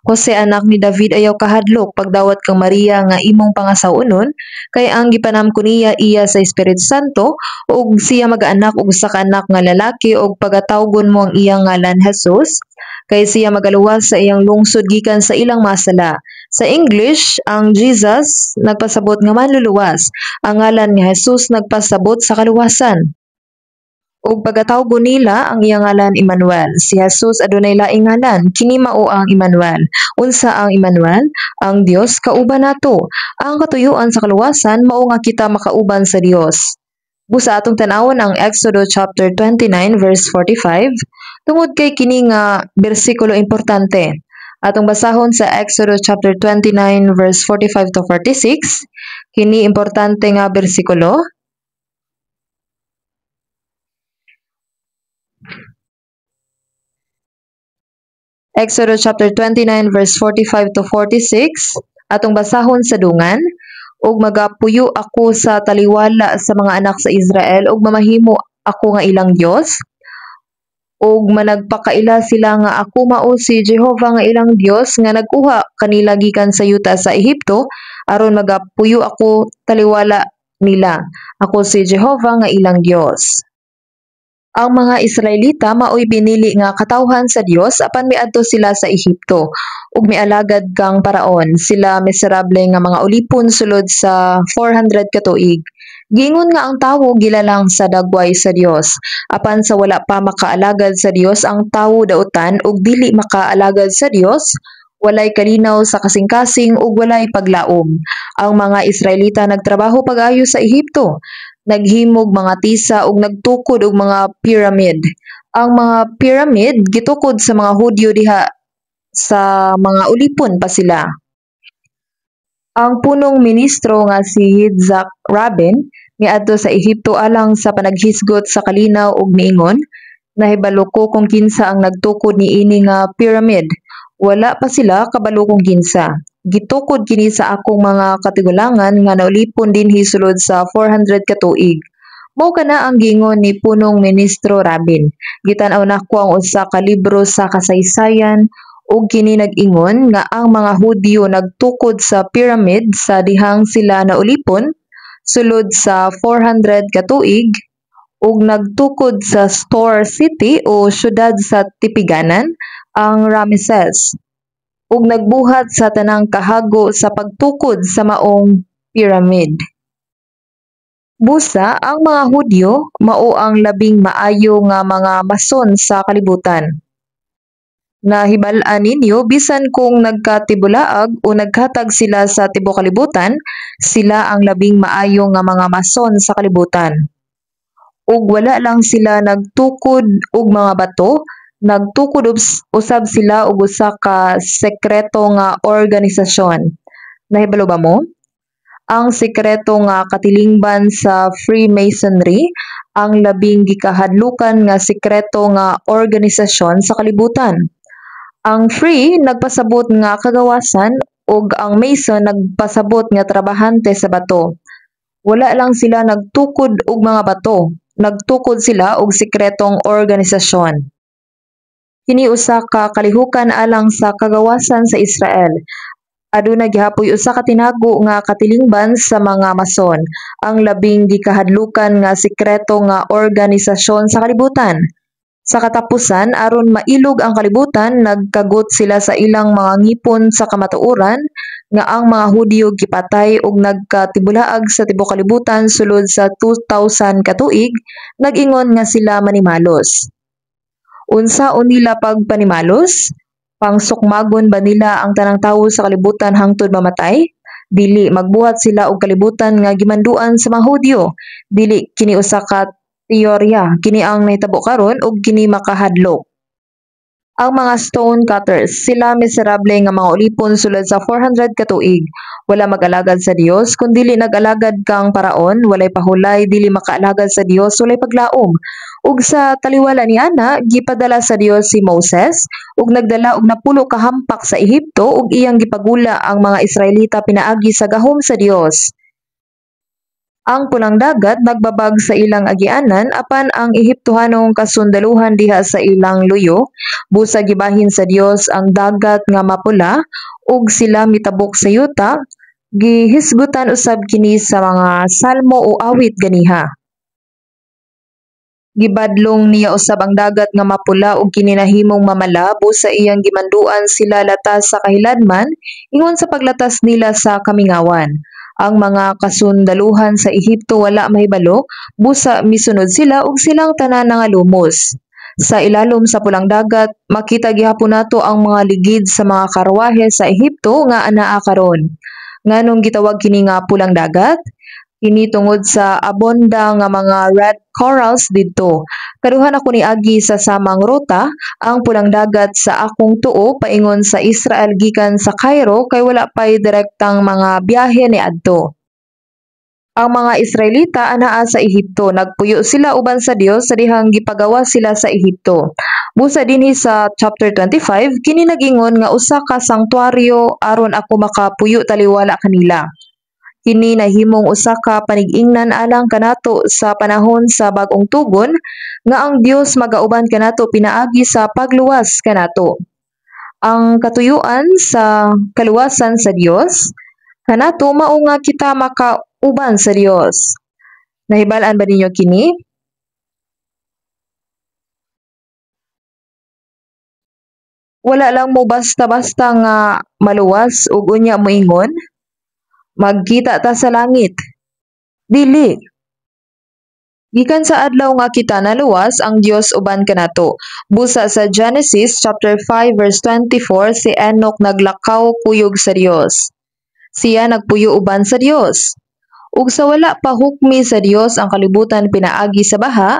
"Jose, anak ni David, ayaw kahadlok pagdawat kang Maria nga imong pangasaw-onon, kay ang gipanamkon niya iya sa Espiritu Santo, ug siya magaanak og usa ka anak nga lalaki, ug pagatawgon mo ang iyang ngalan Jesus, kay siya magaluwas sa iyang lungsod gikan sa ilang mga sala." Sa English, ang Jesus nagpasabot nga manluluwas. Ang ngalan nga Jesus nagpasabot sa kaluwasan. Ug pagatawgon nila ang iyang ngalan Emmanuel. Si Jesus adunay laing ngalan, kini mao ang Emmanuel. Unsa ang Emmanuel? Ang Dios kauban nato. Ang katuyuan sa kaluwasan mao nga kita makauban sa Dios. Busa atong tan-awon ang Exodo chapter 29 verse 45 tungod kay kini nga bersikulo importante. Atong basahon sa Exodo chapter 29 verse 45 to 46. Kini importante nga bersikulo. Exodo chapter 29 verse 45 to 46, atong basahon sa dungan, ug magapuyo ako sa taliwala sa mga anak sa Israel ug mamahimo ako nga ilang Dios, ug managpakaila sila nga ako mao si Jehova nga ilang Dios nga nagkuha kanila gikan sa yuta sa Ehipto aron magapuyo ako taliwala nila. Ako si Jehova nga ilang Dios. Ang mga Israelita maoy pinili nga katawhan sa Dios, apan miadto sila sa Ehipto ug mialagad kang Paraon. Sila miserable nga mga ulipon sulod sa 400 ka tuig. Giingon nga ang tawo gilalang sa dagway sa Dios. Apan sa wala pa makaalagad sa Dios, ang tawo dautan ug dili makaalagad sa Dios, walay kalinaw sa kasing-kasing ug walay paglaom. Ang mga Israelita nagtrabaho pag-ayo sa Ehipto, naghimog mga tisa ug nagtukod og mga pyramid. Ang mga pyramid gitukod sa mga Hudyo diha sa mga ulipon pa sila. Ang punong ministro nga si Yitzhak Rabin miadto sa Ehipto alang sa panaghisgot sa kalinaw ug miingon, "Nahibalo ko kung kinsa ang nagtukod niini nga pyramid." Wala pa sila kabalo kung kinsa. "Gitukod kini sa akong mga katigulangan nga naulipon dinhi sulod sa 400 ka tuig." Mao kana ang giingon ni punong ministro Rabin. Gitan-aw nako ang usa ka libro sa kasaysayan ug kini nag-ingon nga ang mga Hudyo nagtukod sa pyramid sa dihang sila naulipon sulod sa 400 ka tuig ug nagtukod sa Store City o syudad sa tipiganan ang Ramesses ug nagbuhat sa tanang kahago sa pagtukod sa maong pyramid. Busa, ang mga Hudyo mao ang labing maayo nga mga mason sa kalibutan. Nahibal-an ninyo, bisan kung nagkatibulaag o nagkatag sila sa tibuok kalibutan, sila ang labing maayo nga mga mason sa kalibutan. Ug wala lang sila nagtukod og mga bato, nagtukod usab sila og usa ka sekreto nga organisasyon. Nahibalo ba mo? Ang sekreto nga katilingban sa Freemasonry ang labing gikahadlukan nga sekreto nga organisasyon sa kalibutan. Ang Free nagpasabot nga kagawasan ug ang Mason nagpasabot nga trabahante sa bato. Wala lang sila nagtukod og mga bato, nagtukod sila og sekretong organisasyon. Kini usa ka kalihukan alang sa kagawasan sa Israel. Aduna gihapoy usa ka tinago nga katilingban sa mga Mason, ang labing gikahadlukan nga sekreto nga organisasyon sa kalibutan. Sa katapusan, aron mailog ang kalibutan, nagkagot sila sa ilang mga ngipon sa kamatuoran nga ang mga Hudyo gipatay ug nagkatibulaag sa tibuok kalibutan sulod sa 2000 ka tuig, nag-ingon nga sila manimalos. Unsaon nila pagpanimalos? Pangsukmagon ba nila ang tanang tawo sa kalibutan hangtod mamatay? Dili, magbuhat sila og kalibutan nga gimanduan sa mga Hudyo. Dili kini usa ka teorya, kini ang nahitabo karon ug kini makahadlok. Ang mga stone cutters, sila miserable nga mga ulipon sulod sa 400 ka tuig. Wala mag-alagad sa Dios kun dili nag-alagad kang paraon, walay pahulay, dili makaalagad sa Dios, walay paglaom. Ug sa taliwala niana, gipadala sa Dios si Moses ug nagdala og 10 ka hampak sa Ehipto ug iyang gipagula ang mga Israelita pinaagi sa gahom sa Dios. Ang Pulang Dagat nagbabag sa ilang agianan, apan ang Ehiptohanong kasundaluhan diha sa ilang luyo, busa gibahin sa Dios ang dagat nga Mapula ug sila mitabok sa yuta. Gihisgutan usab kini sa mga salmo o awit ganiha. Gibadlong niya usab ang dagat nga Mapula ug kini nahimong mamala, busa iyang gimanduan sila latas sa kahiladman ingon sa paglatas nila sa kamingawan. Ang mga kasundaluhan sa Ehipto wala mahibalo, busa misunod sila ug silang tanan nangalumos. Sa ilalom sa Pulang Dagat, makita gihapon nato ang mga ligid sa mga karwahe sa Ehipto nga anaa karon. Nganong gitawag kini nga Pulang Dagat? Kini tungod sa abonda nga mga red corals didto. Kaduhan ako niagi sa samang ruta, ang Pulang Dagat, sa akong tuo paingon sa Israel gikan sa Cairo kay wala pay direktang mga biyahe niadto. Ang mga Israelita anaa sa Ehipto, nagpuyo sila uban sa Dios sa dihang gipagawas sila sa Ehipto. Busa dinhi sa chapter 25, kini nag-ingon nga usa ka sangtuaryo aron ako makapuyo taliwala kanila. Kini nahimong usa ka panig-ingnan alang kanato sa panahon sa bag-ong tugon nga ang Dios magauban kanato pinaagi sa pagluwas kanato. Ang katuyuan sa kaluwasan sa Dios kanato mao nga kita makauban sa Dios. Nahibal-an ba ninyo kini? Wala lang mo basta-basta nga maluwas ug unya moingon, "Magkita ta sa langit." Dili. Gikan sa adlaw nga kita naluwas, ang Dios uban kanato. Busa sa Genesis chapter 5 verse 24, si Enoch naglakaw kuyog sa Dios. Siya nagpuyo uban sa Dios. Ug sa wala pa hukmi sa Dios ang kalibutan pinaagi sa baha,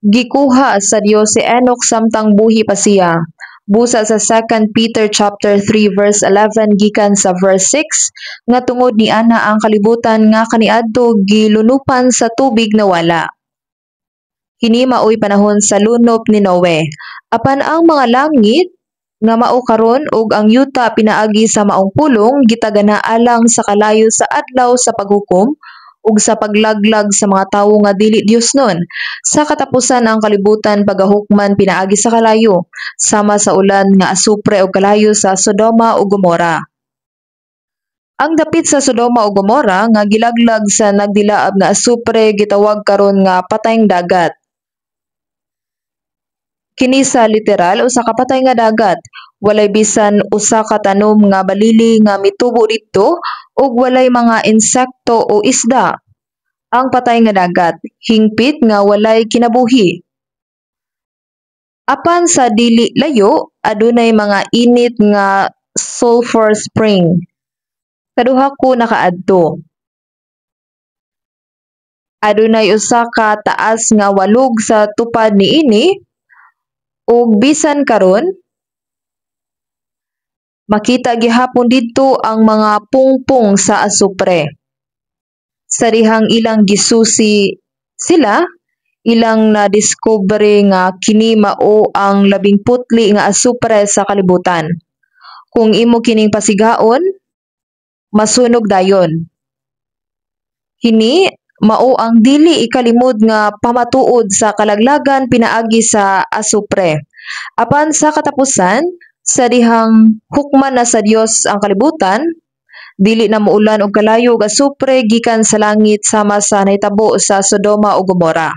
gikuha sa Dios si Enoch samtang buhi pa siya. Busa sa 2 Peter chapter 3 verse 11 gikan sa verse 6 nga tungod niana ang kalibutan nga kaniadto gilunupan sa tubig nawala. Kini maoy panahon sa lunop ni Noe. Apan ang mga langit nga mao karon ug ang yuta pinaagi sa maong pulong gitagana alang sa kalayo sa adlaw sa paghukom ug sa paglaglag sa mga tawo nga dili Diosnon. Sa katapusan ang kalibutan pagahukman pinaagi sa kalayo, sama sa ulan nga asupre ug kalayo sa Sodoma ug Gomora. Ang dapit sa Sodoma ug Gomora nga gilaglag sa nagdilaab nga asupre gitawag karon nga Patayng Dagat. Kini sa literal usa ka patay nga dagat, walay bisan usa ka tanom nga balili nga mitubo didto ug walay mga insekto o isda. Ang Patay nga Dagat, hingpit nga walay kinabuhi. Apan sa dili layo, adunay mga init nga sulfur spring. Kaduha ko nakaadto. Adunay usa ka taas nga walog sa tupad niini ug bisan karon makita gihapon didto ang mga pungpong sa asupre. Sa dihang ilang gisusi sila, ilang nadiskubre nga kini mao ang labing putli nga asupre sa kalibutan. Kung imo kining pasigaon, masunog dayon. Kini mao ang dili ikalimod nga pamatuod sa kalaglagan pinaagi sa asupre. Apan sa katapusan, sa dihang hukman na sa Dios ang kalibutan, dili na muulan og kalayo ug asupre gikan sa langit sama sa nahitabo sa Sodoma ug Gomora.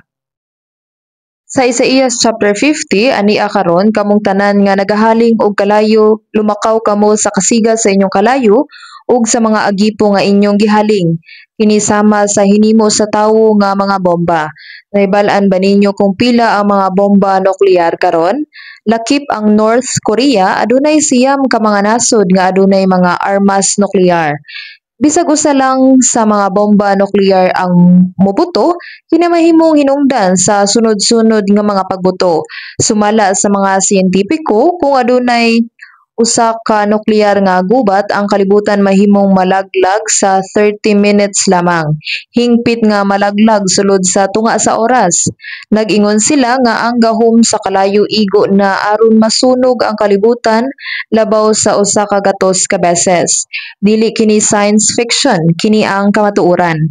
Sa Isaias chapter 50, ania karon, "Kamong tanan nga nagahaling og kalayo, lumakaw kamo sa kasiga sa inyong kalayo ug sa mga agipo nga inyong gihaling." Kini sama sa hinimo sa tawo nga mga bomba. Nahibal-an ba ninyo kung pila ang mga bomba nuklear karon? Lakip ang North Korea, adunay 9 ka mga nasod nga adunay mga armas nuklear. Bisag usa lang sa mga bomba nuklear ang mobuto, kini mahimong hinungdan sa sunod-sunod nga mga pagbuto. Sumala sa mga siyentipiko, kung adunay usa ka nuklear nga gubat, ang kalibutan mahimong malaglag sa 30 minutes lamang. Hingpit nga malaglag sulod sa tunga sa oras. Nag-ingon sila nga ang gahom sa kalayo igo na aron masunog ang kalibutan labaw sa 100 ka beses. Dili kini science fiction, kini ang kamatuoran.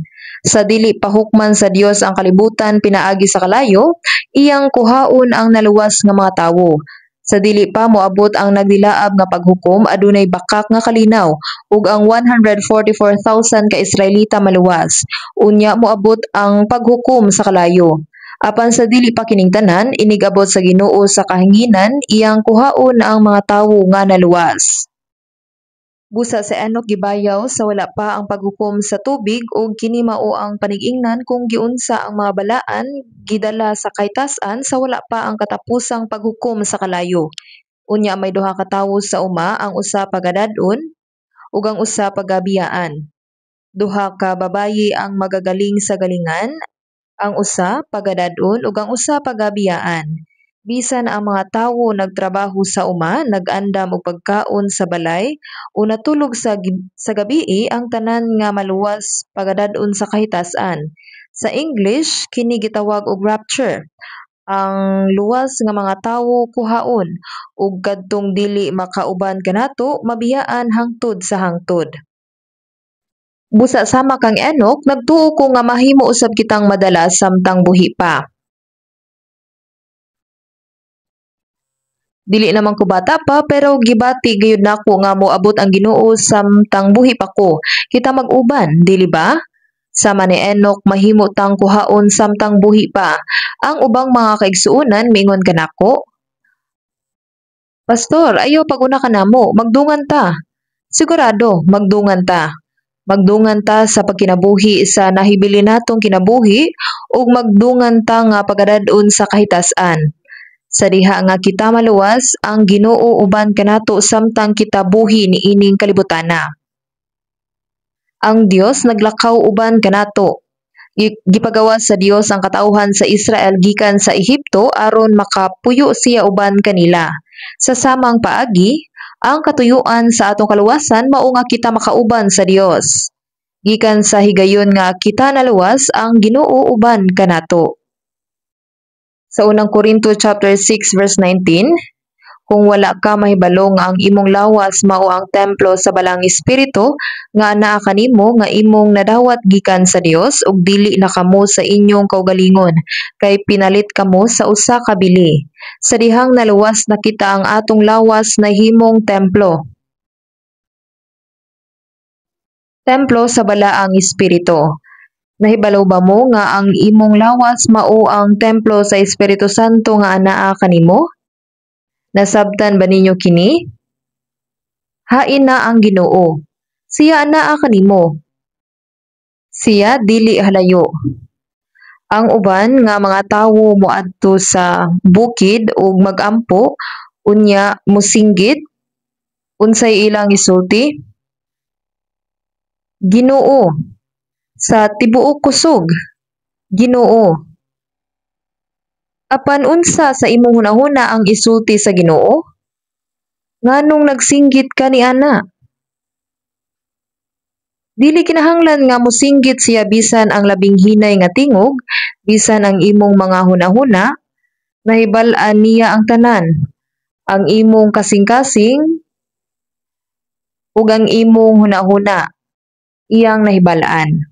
Sa dili pa hukman sa Dios ang kalibutan pinaagi sa kalayo, iyang kuhaon ang naluwas nga mga tawo. Sa dili pa moabot ang nagdilaab nga paghukom, adunay bakak nga kalinaw ug ang 144,000 ka Israelita maluwas. Unya moabot ang paghukom sa kalayo. Apan sa dili pa kining tanan, inig-abot sa Ginoo sa kahanginan, iyang kuhaon ang mga tawo nga naluwas. Busa si Enoch gibayaw sa wala pa ang paghukom sa tubig ug kini mao ang panig-ingnan kung giunsa ang mga balaan gidala sa kahitas-an sa wala pa ang katapusang paghukom sa kalayo. Unya may duha ka tawo sa uma, ang usa pagadad-on ug ang usa pagabiyaan. Duha ka babayi ang magagaling sa galingan, ang usa pagadad-on ug ang usa pagabiyaan. Bisan ang mga tawo nagtrabaho sa uma, nag-andam og pagkaon sa balay o natulog sa gabii, ang tanan nga maluwas pagadad-on sa kahitas-an. Sa English kini gitawag og rapture. Ang luwas nga mga tawo kuhaon ug kadtong dili makauban kanato mabiyaan hangtod sa hangtod. Busa sama kang Enoch, nagtuo ko nga mahimo usab kitang madala samtang buhi pa. Dili naman ko bata pa, pero gibati gayud nako nga moabot ang Ginoo samtang buhi pa ko. Kita mag-uban, dili ba? Sama ni Enoch, mahimo tang kuhaon samtang buhi pa. Ang ubang mga kaigsuonan miingon kanako, "Pastor, ayaw pag-una kanamo, magdungan ta." Sigurado, magdungan ta. Magdungan ta sa pagkinabuhi sa nahibilin natong kinabuhi ug magdungan ta nga pagadad-on sa kahitas-an. Sa diha nga kita maluwas, ang Ginoo uban kanato samtang kita buhi niining kalibutana. Ang Dios naglakaw uban kanato. Gipagawas sa Dios ang katawhan sa Israel gikan sa Ehipto aron makapuyo siya uban kanila. Sa samang paagi, ang katuyuan sa atong kaluwasan mao nga kita makauban sa Dios. Gikan sa higayon nga kita naluwas, ang Ginoo uban kanato. Sa Unang Korinto chapter 6 verse 19, "Kung wala ka mahibalo nga ang imong lawas mao ang templo sa Balaang Espiritu nga anaa kanimo nga imong nadawat gikan sa Dios, ug dili na kamo sa inyong kaugalingon, kay pinalit kamo sa usa ka bili." Sa dihang naluwas na kita, ang atong lawas nahimong templo. Templo sa Balaang Espiritu. Nahibalo ba mo nga ang imong lawas mao ang templo sa Espiritu Santo nga anaa kanimo? Nasabtan ba ninyo kini? Hain na ang Ginoo. Siya anaa kanimo. Siya dili halayo. Ang uban nga mga tawo moadto sa bukid ug mag-ampo, unya mosinggit. Unsay ilang gisulti? "Ginoo, sa tibuok kusog, Ginoo." Apan unsa sa imong hunahuna ang isulti sa Ginoo? "Nganong nagsinggit ka niana?" Dili kinahanglan nga mosinggit siya bisan ang labing hinay nga tingog, bisan ang imong mga hunahuna, nahibal-an niya ang tanan. Ang imong kasing-kasing ug ang imong hunahuna iyang nahibal-an.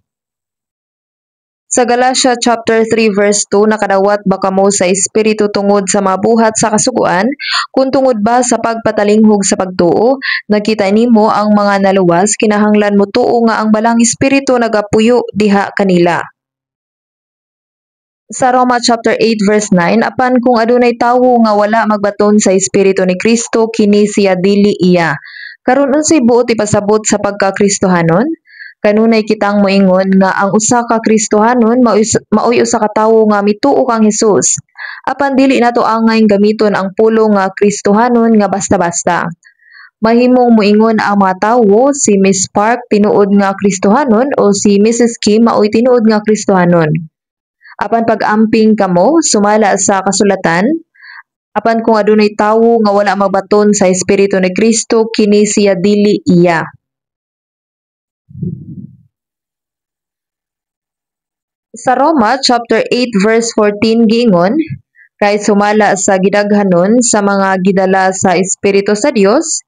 Sa Galatia chapter 3 verse 2, "Nakadawat ba kamo sa Espiritu tungod sa mga buhat sa kasuguan, kun tungod ba sa pagpatalinghog sa pagtuo?" Nakita nimo, ang mga naluwas kinahanglan motuo nga ang Balaang Espiritu nagapuyo diha kanila. Sa Roma chapter 8 verse 9, "Apan kung adunay tawo nga wala magbaton sa Espiritu ni Kristo, kini siya dili iya." Karon, unsay buot ipasabot sa pagka-Kristohanon? Kanunay kitang moingon nga ang usa ka Kristohanon maoy usa ka tawo nga mituo kang Hesus. Apan dili nato angay gamiton ang pulong nga Kristohanon nga basta-basta. Mahimong moingon ang mga tawo, "Si Miss Park tinuod nga Kristohanon" o "Si Mrs. Kim maoy tinuod nga Kristohanon." Apan pag-amping kamo sumala sa kasulatan, "Apan kung adunay tawo nga wala magbaton sa Espiritu ni Kristo, kini siya dili iya." Sa Roma chapter 8 verse 14 giingon, "Kay sumala sa gidaghanon sa mga gidala sa Espiritu sa Dios,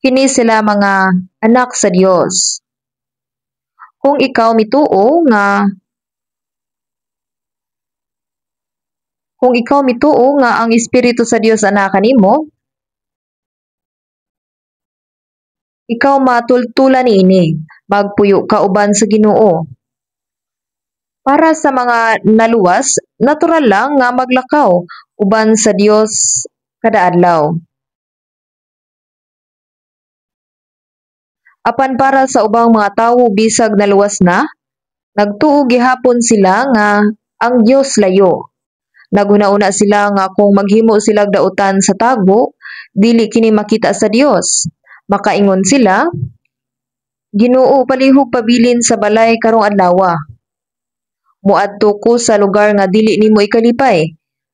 kini sila mga anak sa Dios." Kung ikaw mituo nga ang Espiritu sa Dios ana kanimo, ikaw matultulan niini, magpuyo ka uban sa Ginoo. Para sa mga naluwas, natural lang nga maglakaw uban sa Dios kada adlaw. Apan para sa ubang mga tawo, bisag naluwas na, nagtuo gihapon sila nga ang Dios layo. Naghuna-huna sila nga kung maghimo silag dautan sa tago, dili kini makita sa Dios. Makaingon sila, "Ginoo, palihog pabilin sa balay karong adlawa. Moadto ko sa lugar nga dili nimo ikalipay.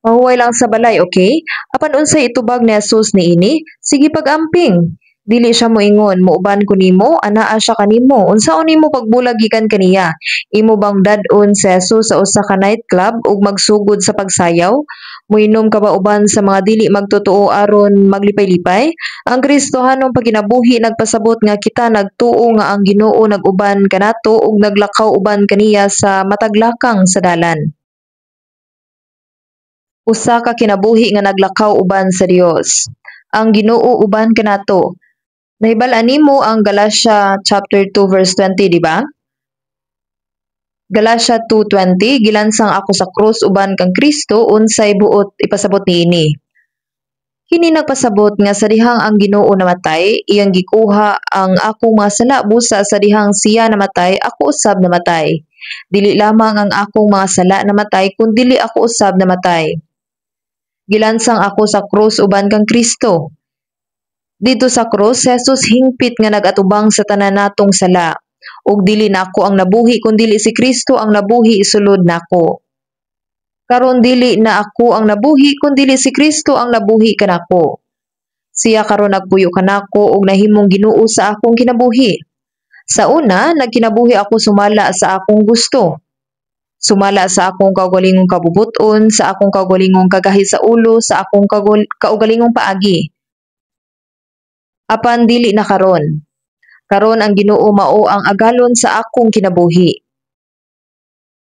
Mahuway lang sa balay, okay?" Apan unsay itubag ni Jesus niini? "Sige pag-amping." Dili siya moingon, "Muuban ko nimo, anaa siya kanimo. Unsaon nimo pagbulag gikan kaniya? Imo bang dad-on si Jesus sa usa ka nightclub ug magsugod sa pagsayaw? Moinom ka ba uban sa mga dili magtotoo aron maglipay-lipay?" Ang Kristohanong pagkinabuhi nagpasabot nga kita nagtuo nga ang Ginoo nag-uban kanato ug naglakaw uban kaniya sa matag lakang sa dalan. Usa ka kinabuhi nga naglakaw uban sa Dios. Ang Ginoo uban kanato. Nahibal-an nimo ang Galatia chapter 2 verse 20, di ba? Galatia 2:20, "Gilansang ako sa krus uban kang Kristo." Unsay buot ipasabot niini? Kini nagpasabot nga sa dihang ang Ginoo namatay, iyang gikuha ang akong mga sala, busa sa dihang siya namatay, ako usab namatay. Dili lamang ang akong mga sala namatay, kundili ako usab namatay. Gilansang ako sa krus uban kang Kristo. Didto sa krus, si Jesus hingpit nga nag-atubang sa tanan natong sala. Ug dili nako ang nabuhi, kundili si Kristo ang nabuhi sulod nako. Karon dili na ako ang nabuhi, kundili si Kristo ang nabuhi kanako. Siya karon nagpuyo kanako ug nahimong Ginoo sa akong kinabuhi. Sa una, nagkinabuhi ako sumala sa akong gusto. Sumala sa akong kaugalingong kabubut-on, sa akong kaugalingong kagahi sa ulo, sa akong kaugalingong paagi. Apan dili na karon. Karon ang Ginoo mao ang agalon sa akong kinabuhi.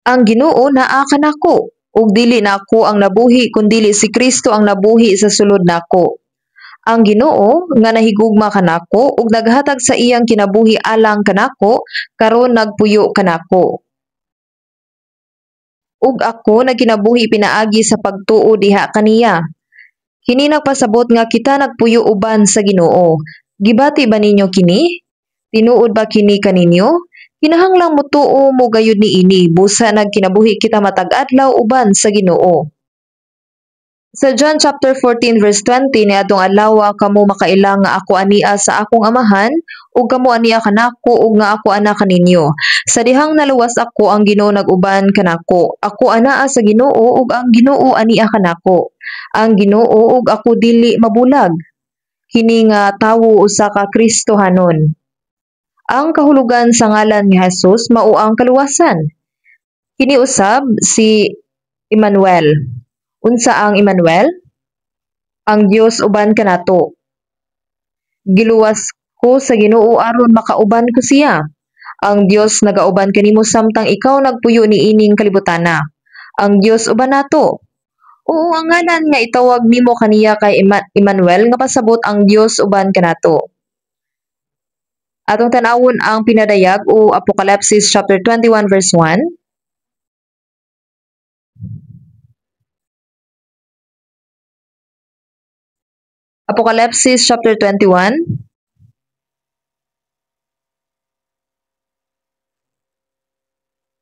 Ang Ginoo naa kanako ug dili na ako ang nabuhi, kundili si Kristo ang nabuhi sa sulod nako. Ang Ginoo nga nahigugma kanako ug naghatag sa iyang kinabuhi alang kanako, karon nagpuyo kanako. Ug ako nagkinabuhi pinaagi sa pagtuo diha kaniya. Kini nagpasabot nga kita nagpuyo uban sa Ginoo. Gibati ba ninyo kini? Tinuod ba kini kaninyo? Kinahanglang motuo mo gayud niini busa nagkinabuhi kita matag adlaw uban sa Ginoo. Sa John chapter 14 verse 20 niadtong adlaw kamo makaila nga ako ania sa akong Amahan ug kamo ania kanako ug nga ako ana kaninyo. Sa dihang naluwas ako, ang Ginoo nag-uban kanako. Ako anaa sa Ginoo ug ang Ginoo ania kanako. Ang Ginoo ug ako dili mabulag. Kini nga tawo usa ka Kristohanon. Ang kahulugan sa ngalan ni Jesus mao ang kaluwasan. Kini usab si Emmanuel. Unsa ang Emmanuel? Ang Dios uban kanato. Giluwas ko sa Ginoo aron makauban ko siya. Ang Dios nagauban kanimo samtang ikaw nagpuyo niining kalibutana. Ang Dios uban nato. Oo, ang ngalan nga itawag nimo kaniya kay Emmanuel nga pasabot ang Dios uban kanato. Atong tan-awon ang pinadayag o Apokalipsis chapter 21 verse 1. Apokalipsis chapter 21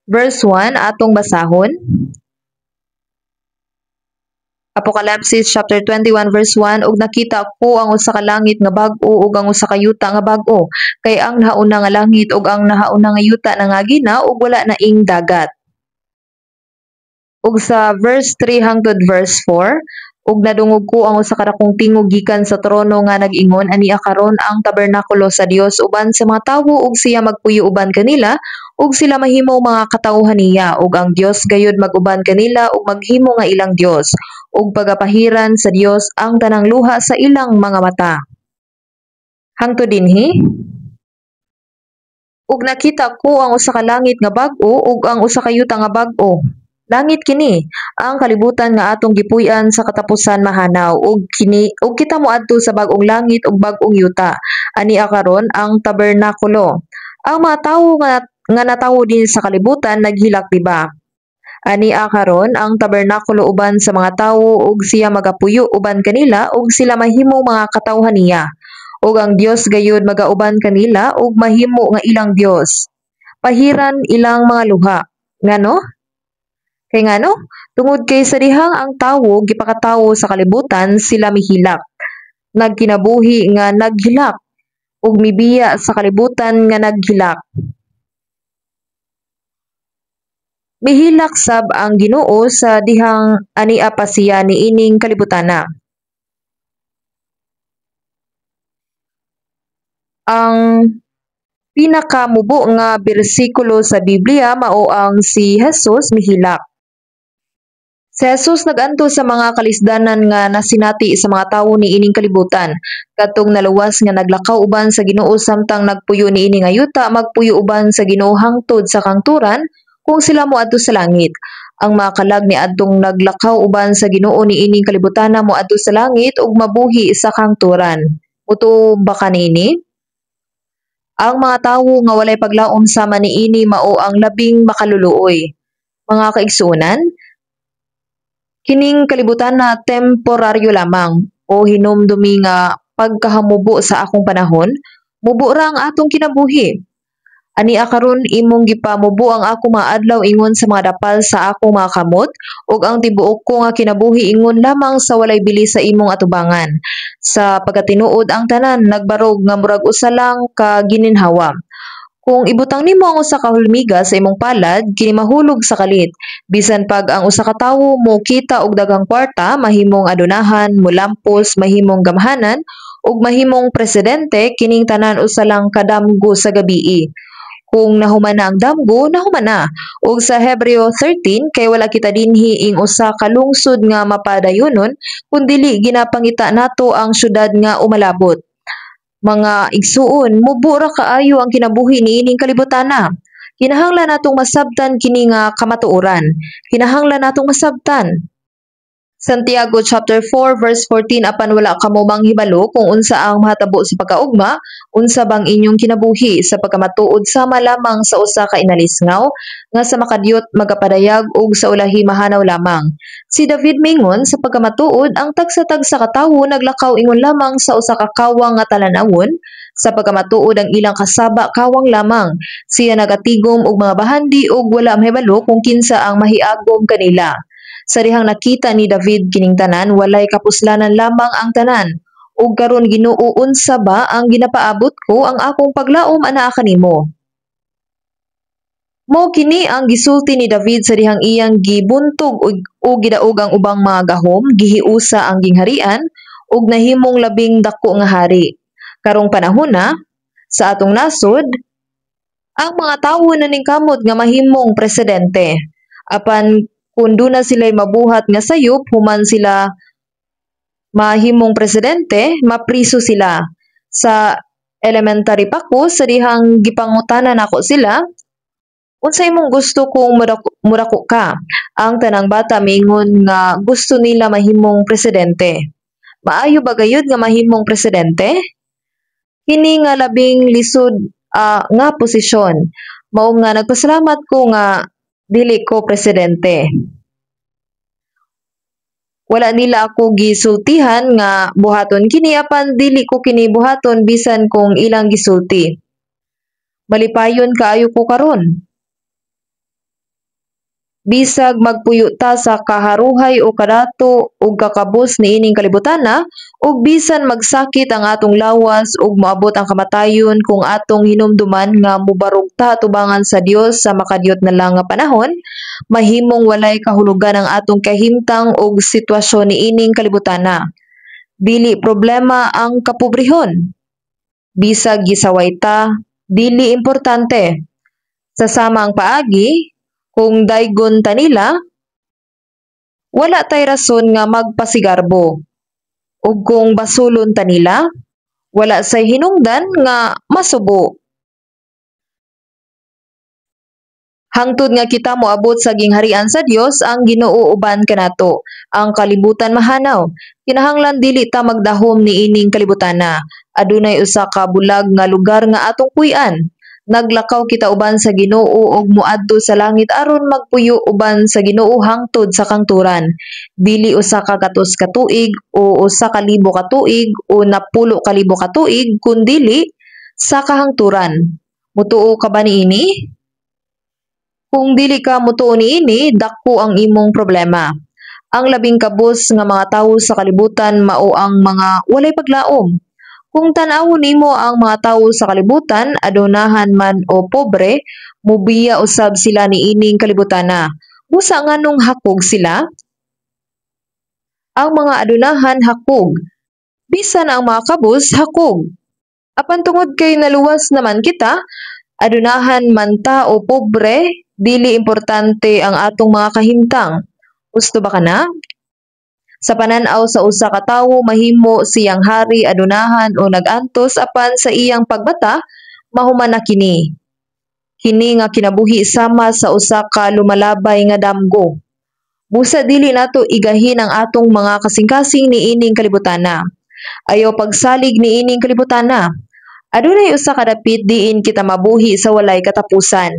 verse 1 atong basahon. Apokalipsis chapter 21 verse 1, ug nakita ko ang usa ka langit nga bag-o ug ang usa ka yuta nga bag-o, kay ang nahauna nga langit ug ang nahauna nga yuta nangagi na ug wala na ing dagat. Ug sa verse 3 hangtod verse 4, ug nadungog ko ang usa ka dakong tingog gikan sa trono nga nag-ingon, ania karon ang tabernakulo sa Dios uban sa mga tawo ug siya magpuyo uban kanila ug sila mahimo mga katawhan niya ug ang Dios gayud mag-uban kanila ug maghimo nga ilang Dios ug pagapahiran sa Dios ang tanang luha sa ilang mga mata. Hangtod dinhi, ug nakita ko ang usa ka langit nga bag-o ug ang usa ka yuta nga bag-o. Langit kini, ang kalibutan nga atong gipuy-an sa katapusan mahanaw ug kini ug kita moadto sa bag-ong langit ug bag-ong yuta. Ania karon ang tabernakulo. Ang mga tawo nga natawo din sa kalibutan naghilak, diba? Ania karon ang tabernakulo uban sa mga tawo ug siya magapuyo uban kanila ug sila mahimo mga katawhan niya. Ug ang Dios gayud magauban kanila ug mahimo nga ilang Dios. Pahiran ilang mga luha. Ngano? Kay ngano? Tungod kay sa dihang ang tawo gipakatawo sa kalibutan sila mihilak. Nagkinabuhi nga naghilak ug mibiya sa kalibutan nga naghilak. Mihilak sab ang Ginoo sa dihang ania pa siya niining kalibutana. Ang pinakamubo nga bersikulo sa Biblia mao ang si Jesus mihilak. Si Jesus nag-anto sa mga kalisdanan nga nasinati sa mga tawo niining kalibutan. Kadtong naluwas nga naglakaw uban sa Ginoo samtang nagpuyo niini nga yuta, magpuyo uban sa Ginoo hangtod sa kangturan kung sila moadto sa langit. Ang mga kalag niadtong naglakaw uban sa Ginoo niining kalibutana moadto sa langit ug mabuhi sa kangturan. Mutuo ba ka niini? Ang mga tawo nga walay paglaom sama niini mao ang labing makaluluoy. Mga kaigsuonan, kining kalibutan na temporaryo lamang o hinumdumi nga pagkahamubo sa akong panahon, mubo ra ang atong kinabuhi. Ania karon imong gipamubo ang akong mga adlaw ingon sa mga dapal sa akong mga kamot ug ang tibuok ko nga kinabuhi ingon lamang sa walay bili sa imong atubangan. Sa pagkatinuod ang tanan nagbarog nga murag usa lang ka gininhawa. Kung ibutang nimo ang usa ka hulmiga sa imong palad, kini mahulog sa kalit. Bisan pag ang usa ka tawo mo kita og daghang kwarta, mahimong adunahan, molampos, mahimong gamhanan, ug mahimong presidente, kining tanan usa lang kadamgo sa gabii. Kung nahuman na ang damgo, nahuman na. Ug sa Hebreo 13, kay wala kita dinhi ing usa ka lungsod nga mapadayonon, kun dili ginapangita nato ang syudad nga umalabot. Mga igsuon, mubo ra kaayo ang kinabuhi niining kalibutana. Kinahanglan natong masabtan kini nga kamatuoran. Kinahanglan natong masabtan. Santiago chapter 4 verse 14, apan wala kamo manghibalo kung unsa ang mahatabo sa pagkaugma, unsa bang inyong kinabuhi sa pagkamatuod sama lamang sa usa ka inalisngaw nga sa makadyot magapadayag ug sa ulahi mahanaw lamang. Si David mingon sa pagkamatuod ang tagsa-tagsa ka tawo naglakaw ingon lamang sa usa ka kawang nga talan-awon, Sa pagkamatuod, ang ilang kasaba kawang lamang. Siya nagatigom og mga bahandi ug wala mahibalo kung kinsa ang mahiagom kanila. Sa dihang nakita ni David kining tanan, walay kapuslanan lamang ang tanan. Ug karon, Ginoo, unsa ba ang ginapaabot ko? Ang akong paglaom anaa kanimo. Mao kini ang gisulti ni David sa dihang iyang gibuntog ug gidaog ang ubang mga gahom, gihiusa ang gingharian ug nahimong labing dako nga hari. Karong panahona sa atong nasod, ang mga tawo naningkamot nga mahimong presidente. Apan kung duna sila'y mabuhat nga sayop human sila mahimong presidente, mapriso sila. Sa elementary pa ko, sa dihang gipangutana nako sila, "Unsa imong gusto kung mudako ka?" Ang tanang bata miingon nga gusto nila mahimong presidente. Maayo ba gayud nga mahimong presidente? Kini nga labing lisod nga posisyon. Mao nga nagpasalamat ko nga dili ko presidente. Wala nila ako gisultihan nga buhaton kini, apan dili ko kini buhaton bisan kung ilang gisulti. Malipayon kaayo ko karon. Bisag magpuyo ta sa kaharuhay o kadato ug kakabus niining kalibutana, ug bisan magsakit ang atong lawas ug moabot ang kamatayon, kung atong hinumduman nga mobarog ta atubangan sa Dios sa makadiyot na lang nga panahon, mahimong walay kahulugan ang atong kahimtang ug sitwasyon niining kalibutana. Dili problema ang kapobrehon. Bisag gisaway ta, dili importante. Sa samang paagi, kung daygon ta nila, wala tay rason nga magpasigarbo. Ug kung basolon ta nila, wala say hinungdan nga masubo. Hangtod nga kita moabot sa gingharian sa Dios, ang Ginoo uban kanato. Ang kalibutan mahanaw. Kinahanglan dili ta magdahom niining kalibutana. Adunay usa ka bulag nga lugar nga atong puy-an. Naglakaw kita uban sa Ginoo ug moadto sa langit aron magpuyo uban sa Ginoo hangtod sa kangturan. Dili 100 ka tuig o 1,000 ka tuig o 10,000 ka tuig, kundili sa kahangturan. Mutuo ka ba niini? Kung dili ka mutuo niini, dako ang imong problema. Ang labing kabus nga mga tawo sa kalibutan mao ang mga walay paglaom. Kung tan-awon nimo ang mga tawo sa kalibutan, adunahan man o pobre, mubiya usab sila niining kalibutana. Busa nganong hakog sila? Ang mga adunahan hakog. Bisan ang mga kabus hakog. Apan tungod kay naluwas naman kita, adunahan man ta o pobre, dili importante ang atong mga kahimtang. Husto ba kana? Sa panan-aw sa usa ka tawo, mahimo siyang hari, adunahan o nag-antos, apan sa iyang pagbata mahuman na kini. Kini nga kinabuhi sama sa usa ka lumalabay nga damgo. Busa dili nato igahin ang atong mga kasing-kasing niining kalibutana. Ayaw pagsalig niining kalibutana. Adunay usa ka dapit diin kita mabuhi sa walay katapusan.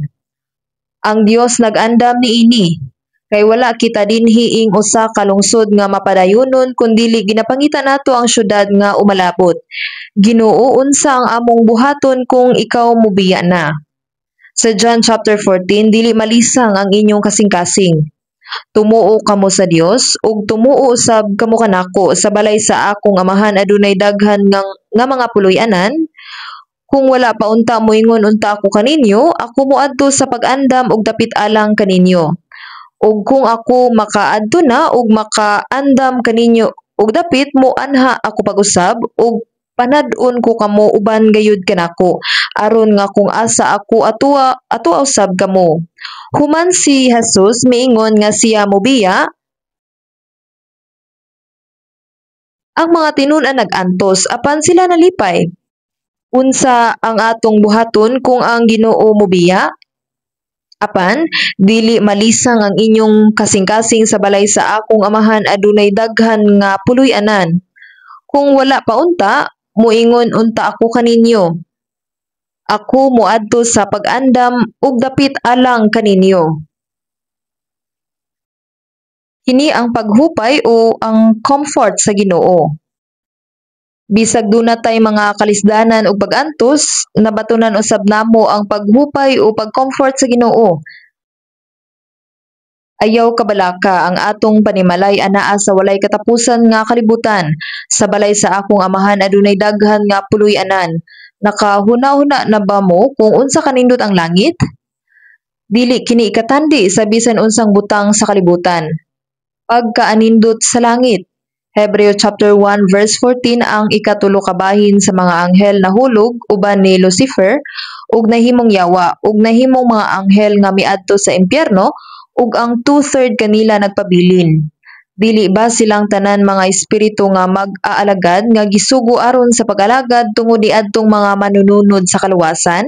Ang Dios nag-andam niini. Kay wala kita dinhi ing usa ka lungsod nga mapadayonon, kundili ginapangita nato ang syudad nga umalabot. Ginoo, unsa ang among buhaton kung ikaw mobiya na? Sa John chapter 14, "Dili malisang ang inyong kasing-kasing. Tumuo kamo sa Dios ug tumuo usab kamo kanako. Sa balay sa akong Amahan adunay daghan nga mga puloy-anan. Kung wala pa unta, moingon unta ako kaninyo, ako moadto sa pag-andam og dapit alang kaninyo. Ug kung ako makaadto na ug makaandam kaninyo og dapit, moanha ako pag-usab ug panad-on ko kamo uban gayud kanako, aron nga kung asa ako atoa, atoa usab kamo." Human si Jesus miingon nga siya mobiya, ang mga tinun-an nag-antos, apan sila nalipay. Unsa ang atong buhaton kung ang Ginoo mobiya? Apan dili malisang ang inyong kasing-kasing. Sa balay sa akong Amahan adunay daghan nga puloy-anan. Kung wala pa unta, moingon unta ako kaninyo. Ako moadto sa pag-andam og dapit alang kaninyo. Kini ang paghupay o ang comfort sa Ginoo. Bisag duna tay mga kalisdanan ug pag-antos, nabatonan usab namo ang paghupay o pag-comfort sa Ginoo. Ayaw kabalaka, ang atong panimalay anaa sa walay katapusan nga kalibutan. Sa balay sa akong Amahan adunay daghan nga puloy-anan. Nakahuna-huna na ba mo kung unsa kanindot ang langit? Dili kini ikatandi sa bisan unsang butang sa kalibutan. Pagkaanindot sa langit. Hebreo chapter 1 verse 14, ang ikatulo ka bahin sa mga anghel nahulog uban ni Lucifer ug nahimong yawa ug nahimong mga anghel nga miadto sa impyerno, ug ang two-third kanila nagpabilin. Dili ba silang tanan mga espiritu nga mag-aalagad nga gisugo aron sa pag-alagad tungod niadtong mga manununod sa kaluwasan?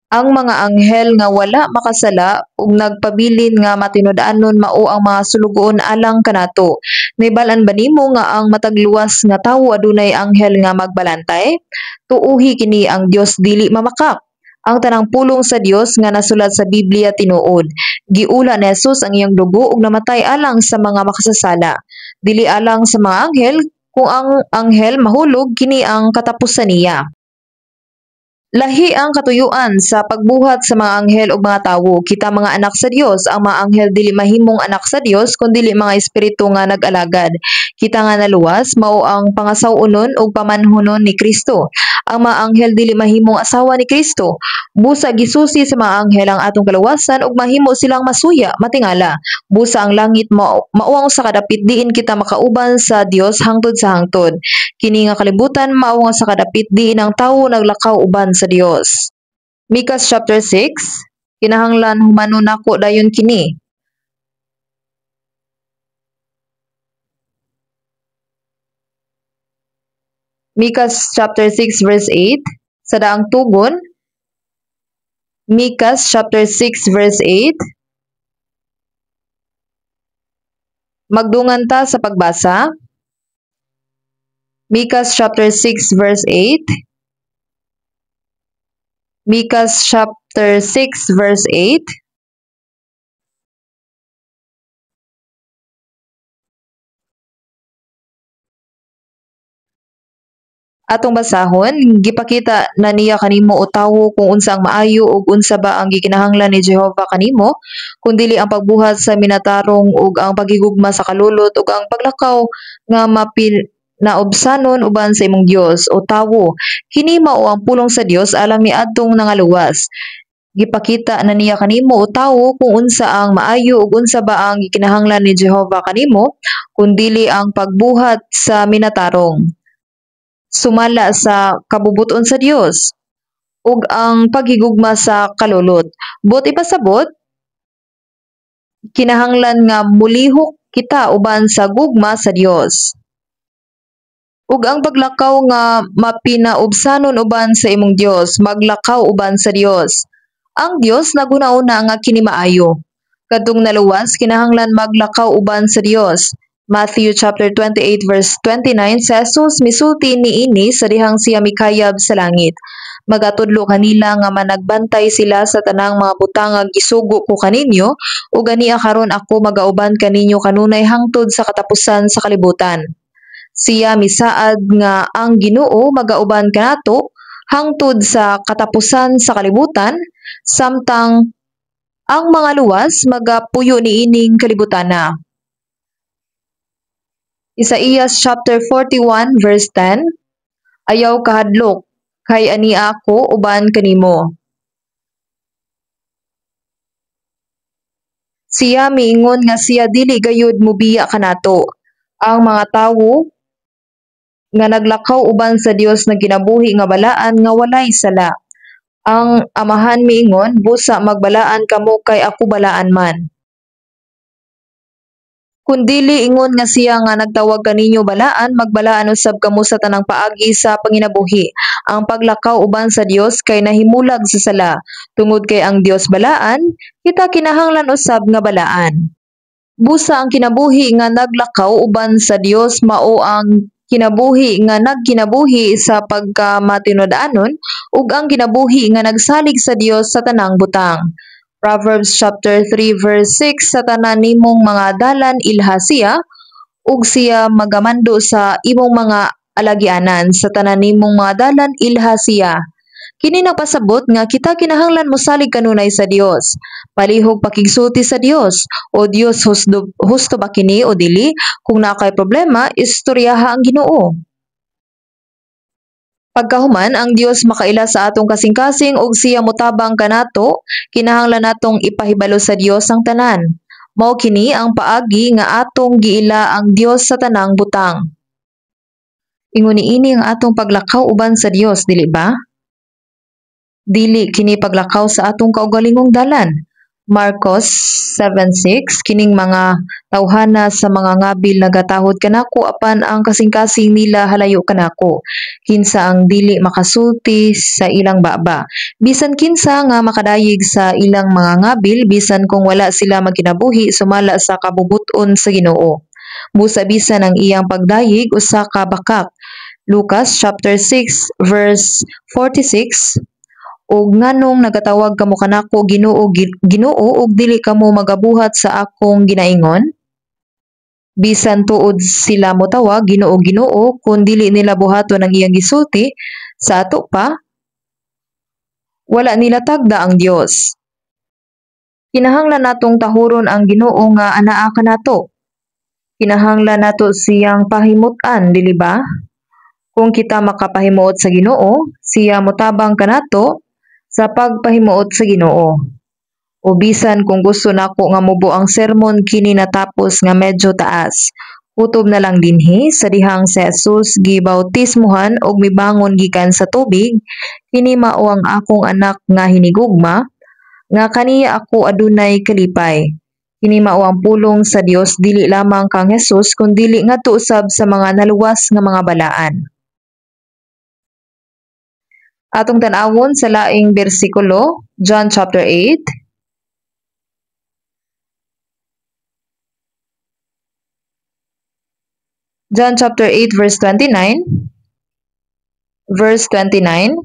Ang mga anghel nga wala makasala ug nagpabilin nga matinud-anon mao ang mga sulugoon alang kanato. Nahibal-an ba nimo nga ang matag luwas nga tawo adunay anghel nga magbalantay? Tuohi kini, ang Dios dili mamakak. Ang tanang pulong sa Dios nga nasulat sa Biblia tinuod. Giula ni Jesus ang iyang dugo ug namatay alang sa mga makasasala, dili alang sa mga anghel. Kung ang anghel mahulog, kini ang katapusan niya. Lahi ang katuyuan sa pagbuhat sa mga anghel ug mga tawo. Kita mga anak sa Dios, ang mga anghel dili mahimong anak sa Dios kun dili mga espiritu nga nag-alagad. Kita nga naluwas mao ang pangasaw-onon ug pamanhonon ni Kristo. Ang mga anghel dili mahimong asawa ni Kristo. Busa gisusi sa mga anghel ang atong kaluwasan ug mahimo silang masuya, matingala. Busa ang langit mao ang usa ka dapit diin kita makauban sa Dios hangtod sa hangtod. Kini nga kalibutan mao ang usa ka dapit diin ang tawo naglakaw uban sa Dios. Micas chapter 6, kinahanglan humanon nako dayon kini. Micas chapter 6 verse 8, sa daang tugon. Micas chapter 6 verse 8. Magdungan ta sa pagbasa. Micas chapter 6 verse 8. Micas chapter 6 verse 8. Atong basahon, gipakita na niya kanimo o tawo kung unsa ang maayo ug unsa ba ang gikinahanglan ni Jehova kanimo, kun dili ang pagbuhat sa minatarong ug ang paghigugma sa kalulot ug ang paglakaw nga mapinaobsanon uban sa imong Dios o tawo. Kini mao ang pulong sa Dios alang niadtong nangaluwas. Gipakita na niya kanimo o tawo kung unsa ang maayo ug unsa ba ang gikinahanglan ni Jehova kanimo, kun dili ang pagbuhat sa minatarong sumala sa kabubuton sa Dios ug ang paghigugma sa kalulot. Buot ipasabot, kinahanglan nga mulihok kita uban sa gugma sa Dios. Ug ang paglakaw nga mapinaubsanon uban sa imong Dios, maglakaw uban sa Dios. Ang Dios naguna-una nga kini maayo. Kadtong naluwas kinahanglan maglakaw uban sa Dios. Matthew chapter 28 verse 29, si Jesus misulti niini sa dihang siya mikayab sa langit. Magatudlo kanila nga managbantay sila sa tanang mga butang nga gisugo ko kaninyo, ug ania karon ako magauban kaninyo kanunay hangtod sa katapusan sa kalibutan. Siya misaad nga ang Ginoo magauban kanato hangtod sa katapusan sa kalibutan, samtang ang mga luwas magapuyo niining kalibutana. Isaías chapter 41 verse 10, ayaw kahadlok, kay ania ako uban kanimo. Siya miingon nga siya dili gayud mobiya kanato. Ang mga tawo nga naglakaw uban sa Dios nagkinabuhi nga balaan nga walay sala. Ang Amahan miingon, busa magbalaan kamo kay ako balaan man. Kun dili ingon nga siya nga nagtawag kaninyo balaan, magbalaan usab kamo sa tanang paagi sa panginabuhi. Ang paglakaw uban sa Dios kay nahimulag sa sala. Tungod kay ang Dios balaan, kita kinahanglan usab nga balaan. Busa ang kinabuhi nga naglakaw uban sa Dios mao ang kinabuhi nga nagkinabuhi sa pagkamatinud-anon ug ang kinabuhi nga nagsalig sa Dios sa tanang butang. Proverbs chapter 3 verse 6, sa tanan nimong mga dalan ilha siya Ug siya magamando sa imong mga alagianan, sa tanan nimong mga dalan ilha siya. Kini nagpasabot nga kita kinahanglan mosalig kanunay sa Dios. Palihog pakigsulti sa Dios. O Dios, husto, husto ba kini o dili? Kung naa kay problema, istoryaha ang Ginoo. Pagkahuman ang Dios makaila sa atong kasing-kasing ug siya motabang kanato, kinahanglan natong ipahibalo sa Dios ang tanan. Mao kini ang paagi nga atong giila ang Dios sa tanang butang. Ingon niini ang atong paglakaw uban sa Dios, dili ba? Dili kini paglakaw sa atong kaugalingong dalan. Marcos 7:6, kining mga tawhana sa mga ngabil nagatahod kanako, apan ang kasing-kasing nila halayo kanako. Kinsa ang dili makasulti sa ilang baba? Bisan kinsa nga makadayeg sa ilang mga ngabil, bisan kung wala sila magkinabuhi sumala sa kabubut-on sa Ginoo. Busa bisan ang iyang pagdayeg usa ka bakak. Lucas chapter 6 verse 46, ug nganong nagatawag kamo kanako Ginoo, Ginoo, ug dili kamo magabuhat sa akong ginaingon? Bisan tuod sila motawag Ginoo, Ginoo, kun dili nila buhaton ang iyang gisulti, sa ato pa wala nila tagda ang Dios. Kinahanglan natong tahuron ang Ginoo nga anaa kanato. Kinahanglan nato siyang pahimut-an, dili ba? Kung kita makapahimuot sa Ginoo, siya motabang kanato sa pagpahimuot sa Ginoo. O bisan kung gusto nako nga mubo ang sermon, kini natapos nga medyo taas. Kutob na lang dinhi sa dihang si Jesus gibautismuhan og mibangon gikan sa tubig, kini mao ang akong anak nga hinigugma, nga kaniya ako adunay kalipay. Kini mao ang pulong sa Dios dili lamang kang Jesus kun dili ngadto usab sa mga naluwas nga mga balaan. Atong tan-awon sa laing bersikulo, John chapter 8. John chapter 8 verse 29. Verse 29.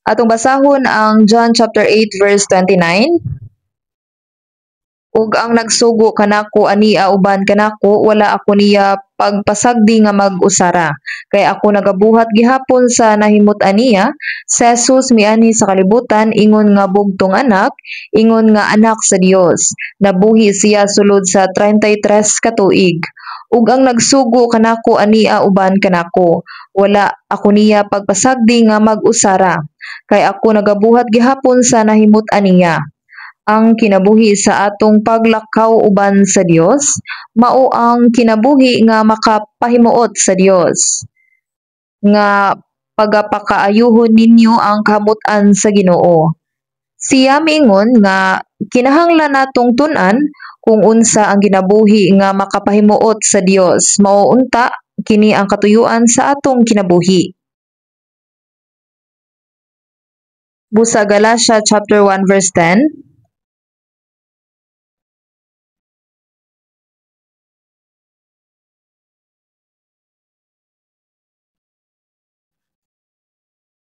Atong basahon ang John chapter 8 verse 29. Ug ang nagsugo kanako ania uban kanako, wala ako niya pagpasagdi nga mag-usara. Kay ako nagabuhat gihapon sa nahimut-an niya. Si Jesus mianhi sa kalibutan ingon nga bugtong anak, ingon nga anak sa Dios. Nabuhi siya sulod sa 33 ka tuig. Ug ang nagsugo kanako ania uban kanako, wala ako niya pagpasagdi nga mag-usara. Kay ako nagabuhat gihapon sa nahimut-an niya. Ang kinabuhi sa atong paglakaw uban sa Dios mao ang kinabuhi nga makapahimuot sa Dios. Nga pagapakaayuhon ninyo ang kahamut-an sa Ginoo. Siya miingon nga kinahanglan natong tun-an kung unsa ang kinabuhi nga makapahimuot sa Dios. Mao unta kini ang katuyuan sa atong kinabuhi. Busa Galatia chapter 1 verse 10.